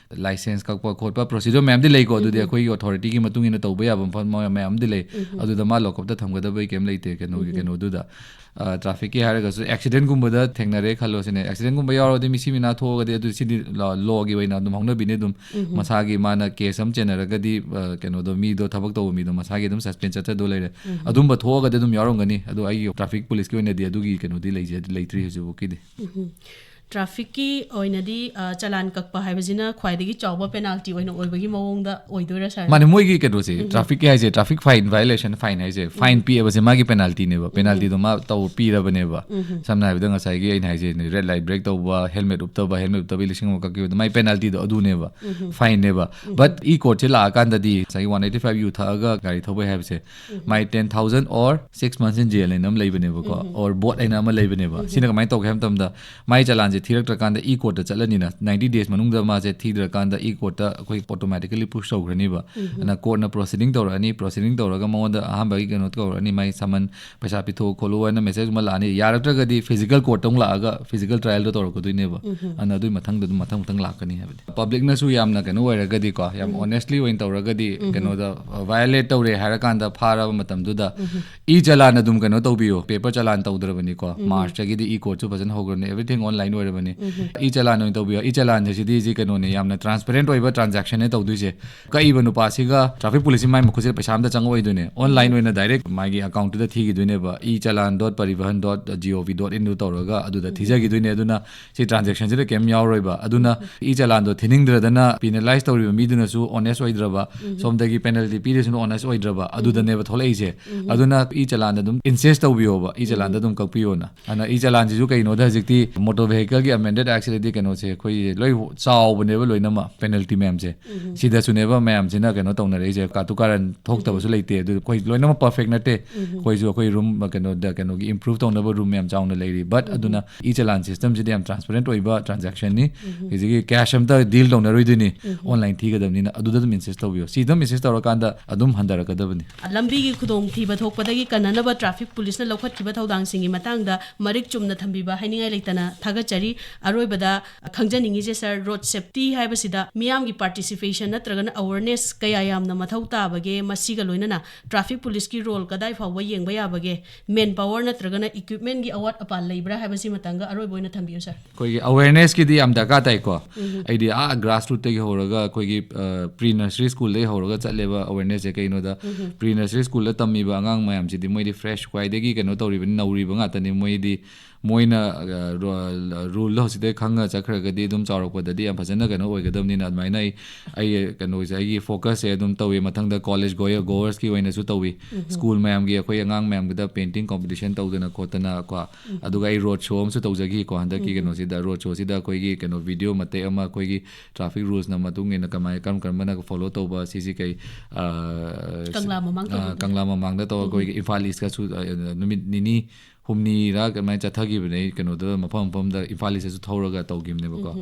ꯂꯥꯏꯁꯦꯟꯁ ꯀꯛꯄ ꯈꯣꯠꯄ ꯄ꯭ꯔꯣꯁꯤꯖꯔ ꯃꯌꯥꯝꯗꯤ ꯂꯩꯀꯣ, ꯑꯗꯨꯗꯤ ꯑꯩꯈꯣꯏꯒꯤ ꯑꯣꯊꯣꯔꯤꯇꯤꯒꯤ ꯃꯇꯨꯡ ꯏꯟꯅ ꯇꯧꯕ ꯌꯥꯕ ꯃꯐꯝ ꯃꯌꯥꯝꯗꯤ ꯂꯩ꯫ ꯑꯗꯨꯗ ꯃꯥ ꯂꯣꯀꯞꯇ ꯊꯝꯒꯗꯕꯒꯤ ꯀꯩꯝ ꯂꯩꯇꯦ ꯀꯩꯅꯣꯒꯤ, ꯀꯩꯅꯣꯗꯨꯗ꯫ ꯑ, ꯇ꯭ꯔꯥꯐꯤꯛꯀꯤ ꯍꯥꯏꯔꯒꯁꯨ ꯑꯦꯛꯁꯤꯗꯦꯟꯒꯨꯝꯕꯗ ꯊꯦꯡꯅꯔꯦ ꯈꯜꯂꯣꯁꯤꯅꯦ, ꯑꯦꯛꯁꯤꯗꯦꯟꯒꯨꯝꯕ ꯌꯥꯎꯔꯒꯗꯤ ꯃꯤꯁꯤ ꯃꯤꯅꯥ ꯊꯣꯛꯑꯒꯗꯤ ꯑꯗꯨ ꯁꯤꯗꯤ ꯂꯣ-, ꯂꯣꯒꯤ ꯑꯣꯏꯅ ꯑꯗꯨꯝ ꯍꯧꯅꯕꯤꯅꯤ ꯑꯗꯨꯝ꯫ ꯃꯁꯥꯒꯤ ꯃꯥꯅ ꯀꯦꯁ ꯑꯃ ꯆꯦꯟꯅꯔꯒꯗꯤ, ꯑ, ꯀꯩꯅꯣꯗꯣ, ꯃꯤꯗꯣ, ꯊꯕꯛ ꯇꯧꯕ ꯃꯤꯗꯣ ꯃꯁꯥꯒꯤ ꯑꯗꯨꯝ ꯁꯁꯄꯦꯟ ꯆꯠꯆꯗꯧ ꯂꯩꯔꯦ꯫ ꯑꯗꯨꯝꯕ ꯊꯣꯛꯑꯒꯗꯤ ꯑꯗꯨꯝ ꯌꯥꯎꯔꯝꯒꯅꯤ, ꯑꯗꯣ ꯑꯩꯒꯤ ꯇ꯭ꯔꯥꯐꯤꯛ ꯄꯨꯂꯤꯁꯀꯤ ꯑꯣꯏꯅꯗꯤ ꯑꯗꯨꯒꯤ ꯀꯩꯅꯣꯗꯤ ꯂꯩꯖ-, ꯂꯩꯇ꯭ꯔꯤ ꯍꯧꯖꯤꯛꯐꯥꯎꯀꯤꯗꯤ꯫ ꯎꯝ꯫ ꯇ꯭ꯔꯥꯐꯤꯛꯀꯤ ꯑꯣꯏꯅꯗꯤ, ꯑ, ꯆꯂꯥꯟ ꯀꯛꯄ ꯍꯥꯏꯕꯁꯤꯅ ꯈ꯭ꯋꯥꯏꯗꯒꯤ ꯆꯥꯎꯕ ꯄꯦꯅꯥꯜꯇꯤ ꯑꯣꯏꯅ ꯑꯣꯏꯕꯒꯤ ꯃꯑꯣꯡꯗ ꯑꯣꯏꯗꯣꯏꯔꯥ, ꯁꯥꯔ? ꯃꯥꯅꯦ, ꯃꯣꯏꯒꯤ ꯀꯩꯅꯣꯁꯦ, ꯇ꯭ꯔꯥꯐꯤꯛꯀꯤ ꯍꯥꯏꯁꯦ, ꯇ꯭ꯔꯥꯐꯤꯛ ꯐꯥꯏꯟ, ꯚꯥꯏꯑꯣꯂꯦꯁꯟ ꯐꯥꯏꯟ ꯍꯥꯏꯁꯦ, ꯐꯥꯏꯟ ꯄꯤꯑꯕꯁꯦ ꯃꯥꯒꯤ ꯄꯦꯅꯥꯜꯇꯤꯅꯦꯕ꯫ ꯄꯦꯅꯥꯜꯇꯤꯗꯣ ꯃꯥ ꯇꯧ-, ꯄꯤꯔꯕꯅꯦꯕ꯫ ꯁꯝꯅ ꯍꯥꯏꯔꯕꯗ, ꯉꯁꯥꯏꯒꯤ ꯑꯩꯅ ꯍꯥꯏꯁꯦ, ꯔꯦꯗ ꯂꯥꯏꯠ ꯕ꯭ꯔꯦꯛ ꯇꯧꯕ, ꯍꯦꯜꯃꯦꯠ ꯎꯞꯇꯕ, ꯍꯦꯜꯃꯦꯠ ꯎꯞꯇꯕꯒꯤ ꯂꯤꯁꯤꯡ ꯑꯃ ꯀꯛꯈꯤꯕꯗꯣ, ꯃꯥꯏ ꯄꯦꯅꯥꯜꯇꯤꯗꯣ ꯑꯗꯨꯅꯦꯕ, ꯐꯥꯏꯟꯅꯦꯕ꯫ ꯕꯠ ꯏ ꯀꯣꯔꯠꯁꯦ ꯂꯥꯛꯑꯀꯥꯟꯗꯗꯤ, ꯉꯁꯥꯏꯒꯤ ꯋꯥꯟ ꯑꯩꯠꯇꯤ ꯐꯥꯏꯚ ꯌꯨ ꯊꯛꯑꯒ ꯒꯥꯔꯤ ꯊꯧꯕꯩ ꯍꯥꯏꯕꯁꯦ, ꯃꯥꯏ ten thousand or six months in jail ꯍꯥꯏꯅ ꯑꯃ ꯂꯩꯕꯅꯦꯕꯀꯣ, ꯑꯣꯔ ꯕꯣꯠ ꯍꯥꯏꯅ ꯑꯃ ꯂꯩꯕꯅꯦꯕ꯫ ꯁꯤꯅ ꯀꯃꯥꯏꯅ ꯇꯧꯒꯦ ꯍꯥꯏꯕ ꯃꯇꯝꯗ, ꯃꯥꯏ ꯆꯂꯥꯟꯁꯦ ꯊꯤꯔꯛꯇ꯭ꯔꯀꯥꯟꯗ ꯏ ꯀꯣꯔꯠꯇ ꯆꯠꯂꯅꯤꯅ, ꯅꯥꯏꯟꯇꯤ ꯗꯦꯖ ꯃꯅꯨꯡꯗ ꯃꯥꯁꯦ ꯊꯤꯗ꯭ꯔꯀꯥꯟꯗ ꯏ ꯀꯣꯔꯠꯇ ꯑꯩꯈꯣꯏ ꯑꯣꯇꯣꯃꯦꯇꯤꯀꯦꯂꯤ ꯄꯨꯁ ꯇꯧꯈ꯭ꯔꯅꯤꯕ꯫ ꯑꯗꯨꯅ ꯀꯣꯔꯠꯅ ꯄ꯭ꯔꯣꯁꯤꯗꯤꯡ ꯇꯧꯔꯛꯑꯅꯤ, ꯄ꯭ꯔꯣꯁꯤꯗꯤꯡ ꯇꯧꯔꯒ ꯃꯉꯣꯟꯗ ꯑꯍꯥꯟꯕꯒꯤ ꯀꯩꯅꯣ ꯇꯧꯔꯛꯑꯅꯤ, ꯃꯥꯏ ꯁꯃꯟ, ꯄꯩꯁꯥ ꯄꯤꯊꯣꯛꯑꯣ ꯈꯣꯠꯂꯣ ꯍꯥꯏꯅ ꯃꯦꯁꯦꯖ ꯑꯃ ꯂꯥꯛꯑꯅꯤ꯫ ꯌꯥꯔꯛꯇ꯭ꯔꯒꯗꯤ ꯐꯤꯖꯤꯀꯦꯜ ꯀꯣꯔꯠꯇ ꯑꯃꯨꯛ ꯂꯥꯛꯑꯒ ꯐꯤꯖꯤꯀꯦꯜ ꯇ꯭ꯔꯥꯏꯌꯦꯜꯗꯣ ꯇꯧꯔꯛꯀꯗꯣꯏꯅꯦꯕ꯫ ꯑꯗꯨꯅ ꯑꯗꯨꯒꯤ ꯃꯊꯪꯗ ꯑꯗꯨꯝ ꯃꯊꯪ ꯃꯊꯪ ꯂꯥꯛꯀꯅꯤ ꯍꯥꯏꯕꯗꯤ꯫ ꯄꯕ꯭ꯂꯤꯛꯅꯁꯨ ꯌꯥꯝꯅ ꯀꯩꯅꯣ ꯑꯣꯏꯔꯒꯗꯤꯀꯣ, ꯌꯥꯝ ꯑꯣꯅꯦꯁꯂꯤ ꯑꯣꯏꯅ ꯇꯧꯔꯒꯗꯤ, ꯀꯩꯅꯣꯗ, ꯚꯥꯏꯑꯣꯂꯦꯠ ꯇꯧꯔꯦ ꯍꯥꯏꯔꯀꯥꯟꯗ ꯐꯥꯔꯕ ꯃꯇꯝꯗꯨꯗ ꯏ ꯆꯂꯥꯟ ꯑꯗꯨꯝ ꯀꯩꯅꯣ ꯇꯧꯕꯤꯌꯣ, ꯄꯦꯄꯔ ꯆꯂꯥꯟ ꯇꯧꯗ꯭ꯔꯕꯅꯤꯀꯣ꯫ ꯃꯥꯔꯆꯇꯒꯤꯗꯤ ꯏ ꯀꯣꯔꯠꯁꯨ ꯐꯖꯅ ꯍꯧꯈ꯭ꯔꯕꯅꯤ, ꯑꯦꯕ꯭ꯔꯤꯊꯤꯡ ꯑꯣꯟꯂꯥꯏꯟ ꯂꯩꯔꯕꯅꯤ꯫ ꯏ ꯆꯂꯥꯟ ꯑꯣꯏꯅ ꯇꯧꯕꯤꯌꯣ꯫ ꯏ ꯆꯂꯥꯟꯁꯦ ꯁꯤꯗꯤ ꯁꯤ ꯀꯩꯅꯣꯅꯦ, ꯌꯥꯝꯅ transparent ꯑꯣꯏꯕ transaction ꯅꯦ ꯇꯧꯗꯣꯏꯁꯦ꯫ ꯀꯛꯏꯕ ꯅꯨꯄꯥꯁꯤꯒ traffic police ꯁꯤ ꯃꯥꯏ ꯃꯈꯨꯠꯁꯤꯗ ꯄꯩꯁꯥ ꯑꯝꯇ ꯆꯪꯉꯛꯑꯣꯏꯗꯣꯏꯅꯦ꯫ Online ꯑꯣꯏꯅ direct ꯃꯥꯒꯤ account ꯇꯨꯗ ꯊꯤꯈꯤꯗꯣꯏꯅꯦꯕ꯫ E challan dot parivahan dot gov dot in ꯗꯨ ꯇꯧꯔꯒ ꯑꯗꯨꯗ ꯊꯤꯖꯈꯤꯗꯣꯏꯅꯦ꯫ ꯑꯗꯨꯅ ꯁꯤ transaction ꯁꯤꯗ ꯀꯩꯝ ꯌꯥꯎꯔꯣꯏꯕ꯫ ꯑꯗꯨꯅ ꯏ ꯆꯂꯥꯟꯗꯣ ꯊꯤꯅꯤꯡꯗ꯭ꯔꯗꯅ penalize ꯇꯧꯔꯤꯕ ꯃꯤꯗꯨꯅꯁꯨ honest ꯑꯣꯏꯗ꯭ꯔꯕ, ꯁꯣꯝꯗꯒꯤ penalty ꯄꯤꯔꯤꯁꯤꯅ honest ꯑꯣꯏꯗ꯭ꯔꯕ, ꯑꯗꯨꯗꯅꯦꯕ ꯊꯣꯛꯂꯛꯏꯁꯦ꯫ ꯑꯗꯨꯅ ꯏ ꯆꯂꯥꯟꯗ ꯑꯗꯨꯝ insist ꯇꯧꯕꯤꯌꯣꯕ, ꯏ ꯆꯂꯥꯟꯗ ꯑꯗꯨꯝ ꯀꯛꯄꯤꯌꯣꯅ꯫ ꯑꯗꯨꯅ ꯏ ꯆꯂꯥꯟꯁꯤꯁꯨ ꯀꯩꯅꯣꯗ ꯍꯧꯖꯤꯛꯇꯤ motor vehicle ꯒꯤ amended act ꯁꯤꯗꯗꯤ ꯀꯩꯅꯣꯁꯦ ꯑꯩꯈꯣꯏ ꯂꯣꯏ ꯆꯥꯎꯕꯅꯦꯕ ꯂꯣꯏꯅꯃꯛ penalty ꯃꯌꯥꯝꯁꯦ꯫ ꯁꯤꯗꯁꯨꯅꯦꯕ ꯃꯌꯥꯝꯁꯤꯅ ꯀꯩꯅꯣ ꯇꯧꯅꯔꯛꯏꯁꯦ, ꯀꯥꯇꯨ ꯀꯥꯔꯟ ꯊꯣꯛꯇꯕꯁꯨ ꯂꯩꯇꯦ꯫ ꯑꯗꯨ ꯑꯩꯈꯣꯏ ꯂꯣꯏꯅꯃꯛ perfect ꯅꯠꯇꯦ꯫ ꯑꯩꯈꯣꯏꯁꯨ ꯑꯩꯈꯣꯏ room ꯀꯩꯅꯣꯗ ꯀꯩꯅꯣꯒꯤ improve ꯇꯧꯅꯕ room ꯌꯥꯝ ꯆꯥꯎꯅ ꯂꯩꯔꯤ꯫ But ꯑꯗꯨꯅ ꯏ ꯆꯂꯥꯟ system ꯁꯤꯗꯤ ꯌꯥꯝ transparent ꯑꯣꯏꯕ transaction ꯅꯤ꯫ ꯍꯧꯖꯤꯛꯀꯤ cash ꯑꯝꯇ deal ꯇꯧꯅꯔꯣꯏꯗꯣꯏꯅꯤ, online ꯊꯤꯒꯗꯕꯅꯤꯅ꯫ ꯑꯗꯨꯗ ꯑꯗꯨꯝ insist ꯇꯧꯕꯤꯌꯣ꯫ ꯁꯤ ꯑꯗꯨꯝ insist ꯇꯧꯔꯀꯥꯟꯗ ꯑꯗꯨꯝ ꯍꯟꯊꯔꯛꯀꯗꯕꯅꯤ꯫ ꯂꯝꯕꯤꯒꯤ ꯈꯨꯗꯣꯡꯊꯤꯕ ꯊꯣꯛꯄꯗꯒꯤ ꯀꯟꯅꯅꯕ traffic police ꯅ ꯂꯧꯈꯠꯈꯤꯕ ꯊꯧꯗꯥꯡꯁꯤꯡꯒꯤ ꯃꯇꯥꯡꯗ ꯃꯔꯤꯛ ꯆꯨꯝꯅ ꯊꯝꯕꯤꯕ ꯍꯥꯏꯅꯤꯡꯉꯥꯏ ꯂꯩꯇꯅ ꯊꯥꯒꯠꯆꯔꯤ꯫ ꯑꯔꯣꯏꯕꯗ ꯈꯪꯖꯅꯤꯡꯉꯤꯁꯦ sir, road safety ꯍꯥꯏꯕꯁꯤꯗ ꯃꯤꯌꯥꯝꯒꯤ participation ꯅꯠꯇ꯭ꯔꯒꯅ awareness ꯀꯌꯥ ꯌꯥꯝꯅ ꯃꯊꯧ ꯇꯥꯕꯒꯦ? ꯃꯁꯤꯒ ꯂꯣꯏꯅꯅ traffic police ꯀꯤ role ꯀꯗꯥꯏ ꯐꯥꯎꯕ ꯌꯦꯡꯕ ꯌꯥꯕꯒꯦ? Man power ꯅꯠꯇ꯭ꯔꯒꯅ equipment ꯀꯤ ꯑꯋꯥꯠ ꯑꯄꯥ ꯂꯩꯕ꯭ꯔꯥ ꯍꯥꯏꯕꯁꯤ ꯃꯇꯥꯡꯒ ꯑꯔꯣꯏꯕ ꯑꯣꯏꯅ ꯊꯝꯕꯤꯌꯨ sir꯫ ꯑꯩꯈꯣꯏꯒꯤ awareness ꯀꯤꯗꯤ ꯌꯥꯝ ꯗꯔꯀꯥꯔ ꯇꯥꯏꯀꯣ꯫ ꯑꯩꯗꯤ ꯑꯥ grassroot ꯇꯒꯤ ꯍꯧꯔꯒ ꯑꯩꯈꯣꯏꯒꯤ, ꯑ, pre nursery school ꯗꯒꯤ ꯍꯧꯔꯒ ꯆꯠꯂꯦꯕ awareness ꯁꯦ꯫ ꯀꯩꯅꯣꯗ pre nursery school ꯗ ꯇꯝꯃꯤꯕ ꯑꯉꯥꯡ ꯃꯌꯥꯝꯁꯤꯗꯤ ꯃꯣꯏꯗꯤ fresh, ꯈ꯭ꯋꯥꯏꯗꯒꯤ ꯀꯩꯅꯣ ꯇꯧꯔꯤꯕꯅꯤ, ꯅꯧꯔꯤꯕ ꯉꯥꯛꯇꯅꯤ꯫ ꯃꯣꯏꯗꯤ ꯃꯣꯏꯅ, ꯑ, ꯔꯣ-, rule ꯗꯣ ꯍꯧꯖꯤꯛꯇꯩ ꯈꯪꯉ ꯆꯠꯈ꯭ꯔꯒꯗꯤ ꯑꯗꯨꯝ ꯆꯥꯎꯔꯛꯄꯗꯗꯤ ꯌꯥꯝ ꯐꯖꯅ ꯀꯩꯅꯣ ꯑꯣꯏꯒꯗꯕꯅꯤꯅ꯫ ꯑꯗꯨꯃꯥꯏꯅ ꯑꯩ, ꯑꯩ ꯀꯩꯅꯣꯁꯦ, ꯑꯩꯒꯤ focus ꯁꯦ ꯑꯗꯨꯝ ꯇꯧꯏ꯫ ꯃꯊꯪꯗ college goer-, goers ꯀꯤ ꯑꯣꯏꯅꯁꯨ ꯇꯧꯏ꯫ School ꯃꯌꯥꯝꯒꯤ ꯑꯩꯈꯣꯏ ꯑꯉꯥꯡ ꯃꯌꯥꯝꯒꯤꯗ painting competition ꯇꯧꯗꯅ ꯈꯣꯠꯇꯅ ꯀꯣ꯫ ꯑꯗꯨꯒ ꯑꯩ road show ꯑꯃꯁꯨ ꯇꯧꯖꯈꯤꯀꯣ ꯍꯟꯗꯛꯀꯤ ꯀꯩꯅꯣꯁꯤꯗ꯫ Road show ꯁꯤꯗ ꯑꯩꯈꯣꯏꯒꯤ ꯀꯩꯅꯣ video ꯃꯇꯦꯛ ꯑꯃ ꯑꯩꯈꯣꯏꯒꯤ traffic rules ꯅ ꯃꯇꯨꯡ ꯏꯟꯅ ꯀꯃꯥꯏ, ꯀꯔꯝ ꯀꯔꯝꯕꯅ follow ꯇꯧꯕ, ꯁꯤꯁꯤ ꯀꯩ, ꯑ, ꯀꯪꯂꯥ ꯃꯃꯥꯡ ꯑ, ꯇꯧꯕꯗ꯫ ꯀꯪꯂꯥ ꯃꯃꯥꯡꯗ ꯇꯧꯔꯒ ꯑꯩꯈꯣꯏꯒꯤ ꯏꯝꯐꯥꯜ East ꯀꯁꯨ, ꯑ, ꯅꯨꯃꯤꯠ ꯅꯤꯅꯤ ꯍꯨꯝꯅꯤꯔ ꯀꯃꯥꯏꯅ ꯆꯠꯊꯈꯤꯕꯅꯦ꯫ ꯑꯩ ꯀꯩꯅꯣꯗ ꯃꯐꯝ ꯃꯐꯝꯗ ꯏꯝꯐꯥꯜ East ꯇꯁꯨ ꯊꯧꯔꯒ ꯇꯧꯈꯤꯕꯅꯦꯕꯀꯣ꯫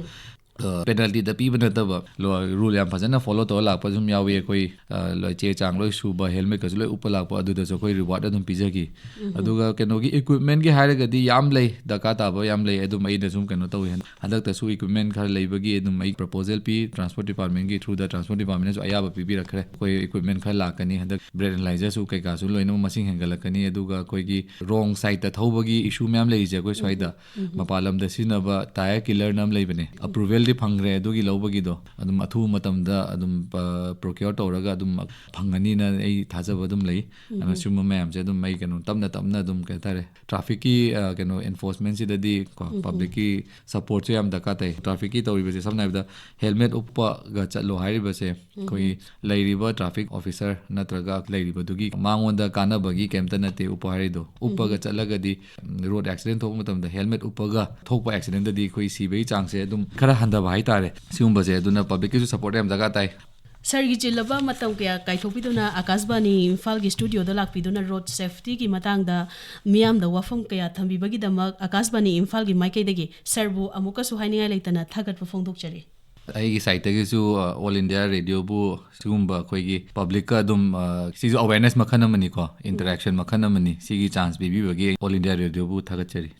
ꯄꯦꯅꯜꯇꯤꯗ ꯄꯤꯕ ꯅꯠꯇꯕ, ꯔꯨꯜ ꯌꯥꯝ ꯐꯖꯅ ꯐꯣꯂꯣ ꯇꯧꯔ ꯂꯥꯛꯄ ꯑꯗꯨꯝ ꯌꯥꯎꯏ꯫ ꯑꯩꯈꯣꯏ ꯑ, ꯂꯣꯏ ꯆꯦ ꯆꯥꯡ ꯂꯣꯏ ꯁꯨꯕ, ꯍꯦꯜꯃꯦꯠꯀꯁꯨ ꯂꯣꯏ ꯎꯞꯄ ꯂꯥꯛꯄ, ꯑꯗꯨꯗꯁꯨ ꯑꯩꯈꯣꯏ ꯔꯤꯋꯥꯔꯗ ꯑꯗꯨꯝ ꯄꯤꯖꯈꯤ꯫ ꯑꯗꯨꯒ ꯀꯩꯅꯣꯒꯤ ꯏꯀ꯭ꯋꯤꯞꯃꯦꯟꯒꯤ ꯍꯥꯏꯔꯒꯗꯤ ꯌꯥꯝ ꯂꯩ, ꯗꯔꯀꯥꯔ ꯇꯥꯕ ꯌꯥꯝ ꯂꯩ꯫ ꯑꯗꯨꯝ ꯑꯩꯅ ꯁꯨꯝ ꯀꯩꯅꯣ ꯇꯧꯏ, ꯍꯟꯗꯛꯇꯁꯨ ꯏꯀ꯭ꯋꯤꯞꯃꯦꯟ ꯈꯔ ꯂꯩꯕꯒꯤ ꯑꯗꯨꯝ ꯑꯩ ꯄ꯭ꯔꯄꯣꯖꯦꯜ ꯄꯤ, ꯇ꯭ꯔꯥꯟꯁꯄꯣꯔꯠ ꯗꯤꯄꯥꯔꯠꯃꯦꯟꯒꯤ ꯊ꯭ꯔꯨꯗ ꯇ꯭ꯔꯥꯟꯁꯄꯣꯔꯠ ꯗꯤꯄꯥꯔꯠꯃꯦꯟꯅꯁꯨ ꯑꯌꯥꯕ ꯄꯤꯕꯤꯔꯛꯈ꯭ꯔꯦ꯫ ꯑꯩꯈꯣꯏ ꯏꯀ꯭ꯋꯤꯞꯃꯦꯟ ꯈꯔ ꯂꯥꯛꯀꯅꯤ, ꯍꯟꯗꯛ ꯕ꯭ꯔꯦꯠ ꯑꯦꯅꯥꯂꯥꯏꯖꯔꯁꯨ ꯀꯩꯀꯥꯁꯨ ꯂꯣꯏꯅꯃꯛ ꯃꯁꯤꯡ ꯍꯦꯟꯒꯠꯂꯛꯀꯅꯤ꯫ ꯑꯗꯨꯒ ꯑꯩꯈꯣꯏꯒꯤ ꯔꯣꯡ ꯁꯥꯏꯗꯇ ꯊꯧꯕꯒꯤ ꯏꯁꯨ ꯃꯌꯥꯝ ꯂꯩꯔꯤꯁꯦ ꯑꯩꯈꯣꯏ ꯁ꯭ꯋꯥꯏꯗ, ꯃꯄꯥꯟ ꯂꯝꯗ ꯁꯤꯖꯤꯟꯅꯕ ꯇꯥꯌꯔ ꯀꯤꯂꯔꯅ ꯑꯃ ꯂꯩꯕꯅꯦ, ꯑꯦꯄ꯭ꯔꯨꯚꯦꯜꯗꯤ ꯐꯪꯈ꯭ꯔꯦ ꯑꯗꯨꯒꯤ ꯂꯧꯕꯒꯤꯗꯣ꯫ ꯑꯗꯨꯝ ꯑꯊꯨꯕ ꯃꯇꯝꯗ ꯑꯗꯨꯝ ꯄ꯭ꯔꯣꯀ꯭ꯌꯣꯔ ꯇꯧꯔꯒ ꯑꯗꯨꯝ ꯐꯪꯒꯅꯤꯅ ꯑꯩ ꯊꯥꯖꯕ ꯑꯗꯨꯝ ꯂꯩ꯫ ꯑꯗꯨꯅ ꯁꯤꯒꯨꯝꯕ ꯃꯌꯥꯝꯁꯦ ꯑꯗꯨꯝ ꯑꯩ ꯀꯩꯅꯣ, ꯇꯞꯅ ꯇꯞꯅ ꯑꯗꯨꯝ, ꯀꯩ ꯍꯥꯏꯇꯥꯔꯦ, ꯇ꯭ꯔꯥꯐꯤꯛꯀꯤ ꯑ, ꯀꯩꯅꯣ, ꯑꯦꯟꯐꯣꯔꯁꯃꯦꯟꯁꯤꯗꯗꯤ ꯀꯣ, ꯄꯕ꯭ꯂꯤꯛꯀꯤ ꯁꯄꯣꯔꯠꯁꯨ ꯌꯥꯝ ꯗꯔꯀꯥꯔ ꯇꯥꯏ꯫ ꯇ꯭ꯔꯥꯐꯤꯛꯀꯤ ꯇꯧꯔꯤꯕꯁꯦ, ꯁꯝꯅ ꯍꯥꯏꯔꯕꯗ, ꯍꯦꯜꯃꯦꯠ ꯎꯞꯄꯒ ꯆꯠꯂꯣ ꯍꯥꯏꯔꯤꯕꯁꯦ, ꯑꯩꯈꯣꯏꯒꯤ ꯂꯩꯔꯤꯕ ꯇ꯭ꯔꯥꯐꯤꯛ ꯑꯣꯐꯤꯁꯔ ꯅꯠꯇ꯭ꯔꯒ ꯂꯩꯔꯤꯕꯗꯨꯒꯤ ꯃꯉꯣꯟꯗ ꯀꯥꯟꯅꯕꯒꯤ ꯀꯩꯝꯇ ꯅꯠꯇꯦ ꯎꯞꯄ ꯍꯥꯏꯔꯤꯗꯣ꯫ ꯎꯞꯄꯒ ꯆꯠꯂꯒꯗꯤ, ꯔꯣꯗ ꯑꯦꯛꯁꯤꯗꯦꯟ ꯊꯣꯛꯄ ꯃꯇꯝꯗ ꯍꯦꯜꯃꯦꯠ ꯎꯞꯄꯒ ꯊꯣꯛꯄ ꯑꯦꯛꯁꯤꯗꯦꯟꯗꯗꯤ ꯑꯩꯈꯣꯏ ꯁꯤꯕꯒꯤ ꯆꯥꯡꯁꯦ ꯑꯗꯨꯝ ꯈꯔ ꯍꯟꯊꯕ ꯍꯥꯏꯇꯥꯔꯦ꯫ ꯁꯤꯒꯨꯝꯕꯁꯦ, ꯑꯗꯨꯅ ꯄꯕ꯭ꯂꯤꯛꯀꯤꯁꯨ ꯁꯄꯣꯔꯠ ꯌꯥꯝ ꯗꯔꯀꯥꯔ ꯇꯥꯏ꯫ ꯁꯥꯔꯒꯤ ꯆꯤꯜꯂꯕ ꯃꯇꯝ ꯀꯌꯥ ꯀꯥꯏꯊꯣꯛꯄꯤꯗꯨꯅ ꯑꯀꯥꯁꯕꯥꯅꯤ ꯏꯝꯐꯥꯜꯒꯤ ꯁ꯭ꯇꯨꯗꯤꯑꯣꯗ ꯂꯥꯛꯄꯤꯗꯨꯅ ꯔꯣꯗ ꯁꯦꯐꯇꯤꯒꯤ ꯃꯇꯥꯡꯗ ꯃꯤꯌꯥꯝꯗ ꯋꯥꯐꯝ ꯀꯌꯥ ꯊꯝꯕꯤꯕꯒꯤꯗꯃꯛ ꯑꯀꯥꯁꯕꯥꯅꯤ ꯏꯝꯐꯥꯜꯒꯤ ꯃꯥꯏꯀꯩꯗꯒꯤ ꯁꯥꯔꯕꯨ ꯑꯃꯨꯛꯀꯁꯨ ꯍꯥꯏꯅꯤꯡꯉꯥꯏ ꯂꯩꯇꯅ ꯊꯥꯒꯠꯄ ꯐꯣꯡꯗꯣꯛꯆꯔꯤ꯫ ꯑꯩꯒꯤ ꯁꯥꯏꯠꯇꯒꯤꯁꯨ, ꯑ, ꯑꯣꯜ ꯏꯟꯗꯤꯌꯥ ꯔꯦꯗꯤꯑꯣꯕꯨ ꯁꯤꯒꯨꯝꯕ ꯑꯩꯈꯣꯏꯒꯤ ꯄꯕ꯭ꯂꯤꯛꯀ ꯑꯗꯨꯝ, ꯑ, ꯁꯤꯁꯨ ꯑꯋꯦꯔꯅꯦꯁ ꯃꯈꯜ ꯑꯃꯅꯤꯀꯣ, ꯏꯟꯇꯔꯦꯛꯁꯟ ꯃꯈꯜ ꯑꯃꯅꯤ꯫ ꯁꯤꯒꯤ ꯆꯥꯟꯁ ꯄꯤꯕꯤꯕꯒꯤ ꯑꯣꯜ ꯏꯟꯗꯤꯌꯥ ꯔꯦꯗꯤꯑꯣꯕꯨ ꯊꯥꯒꯠꯆꯔꯤ꯫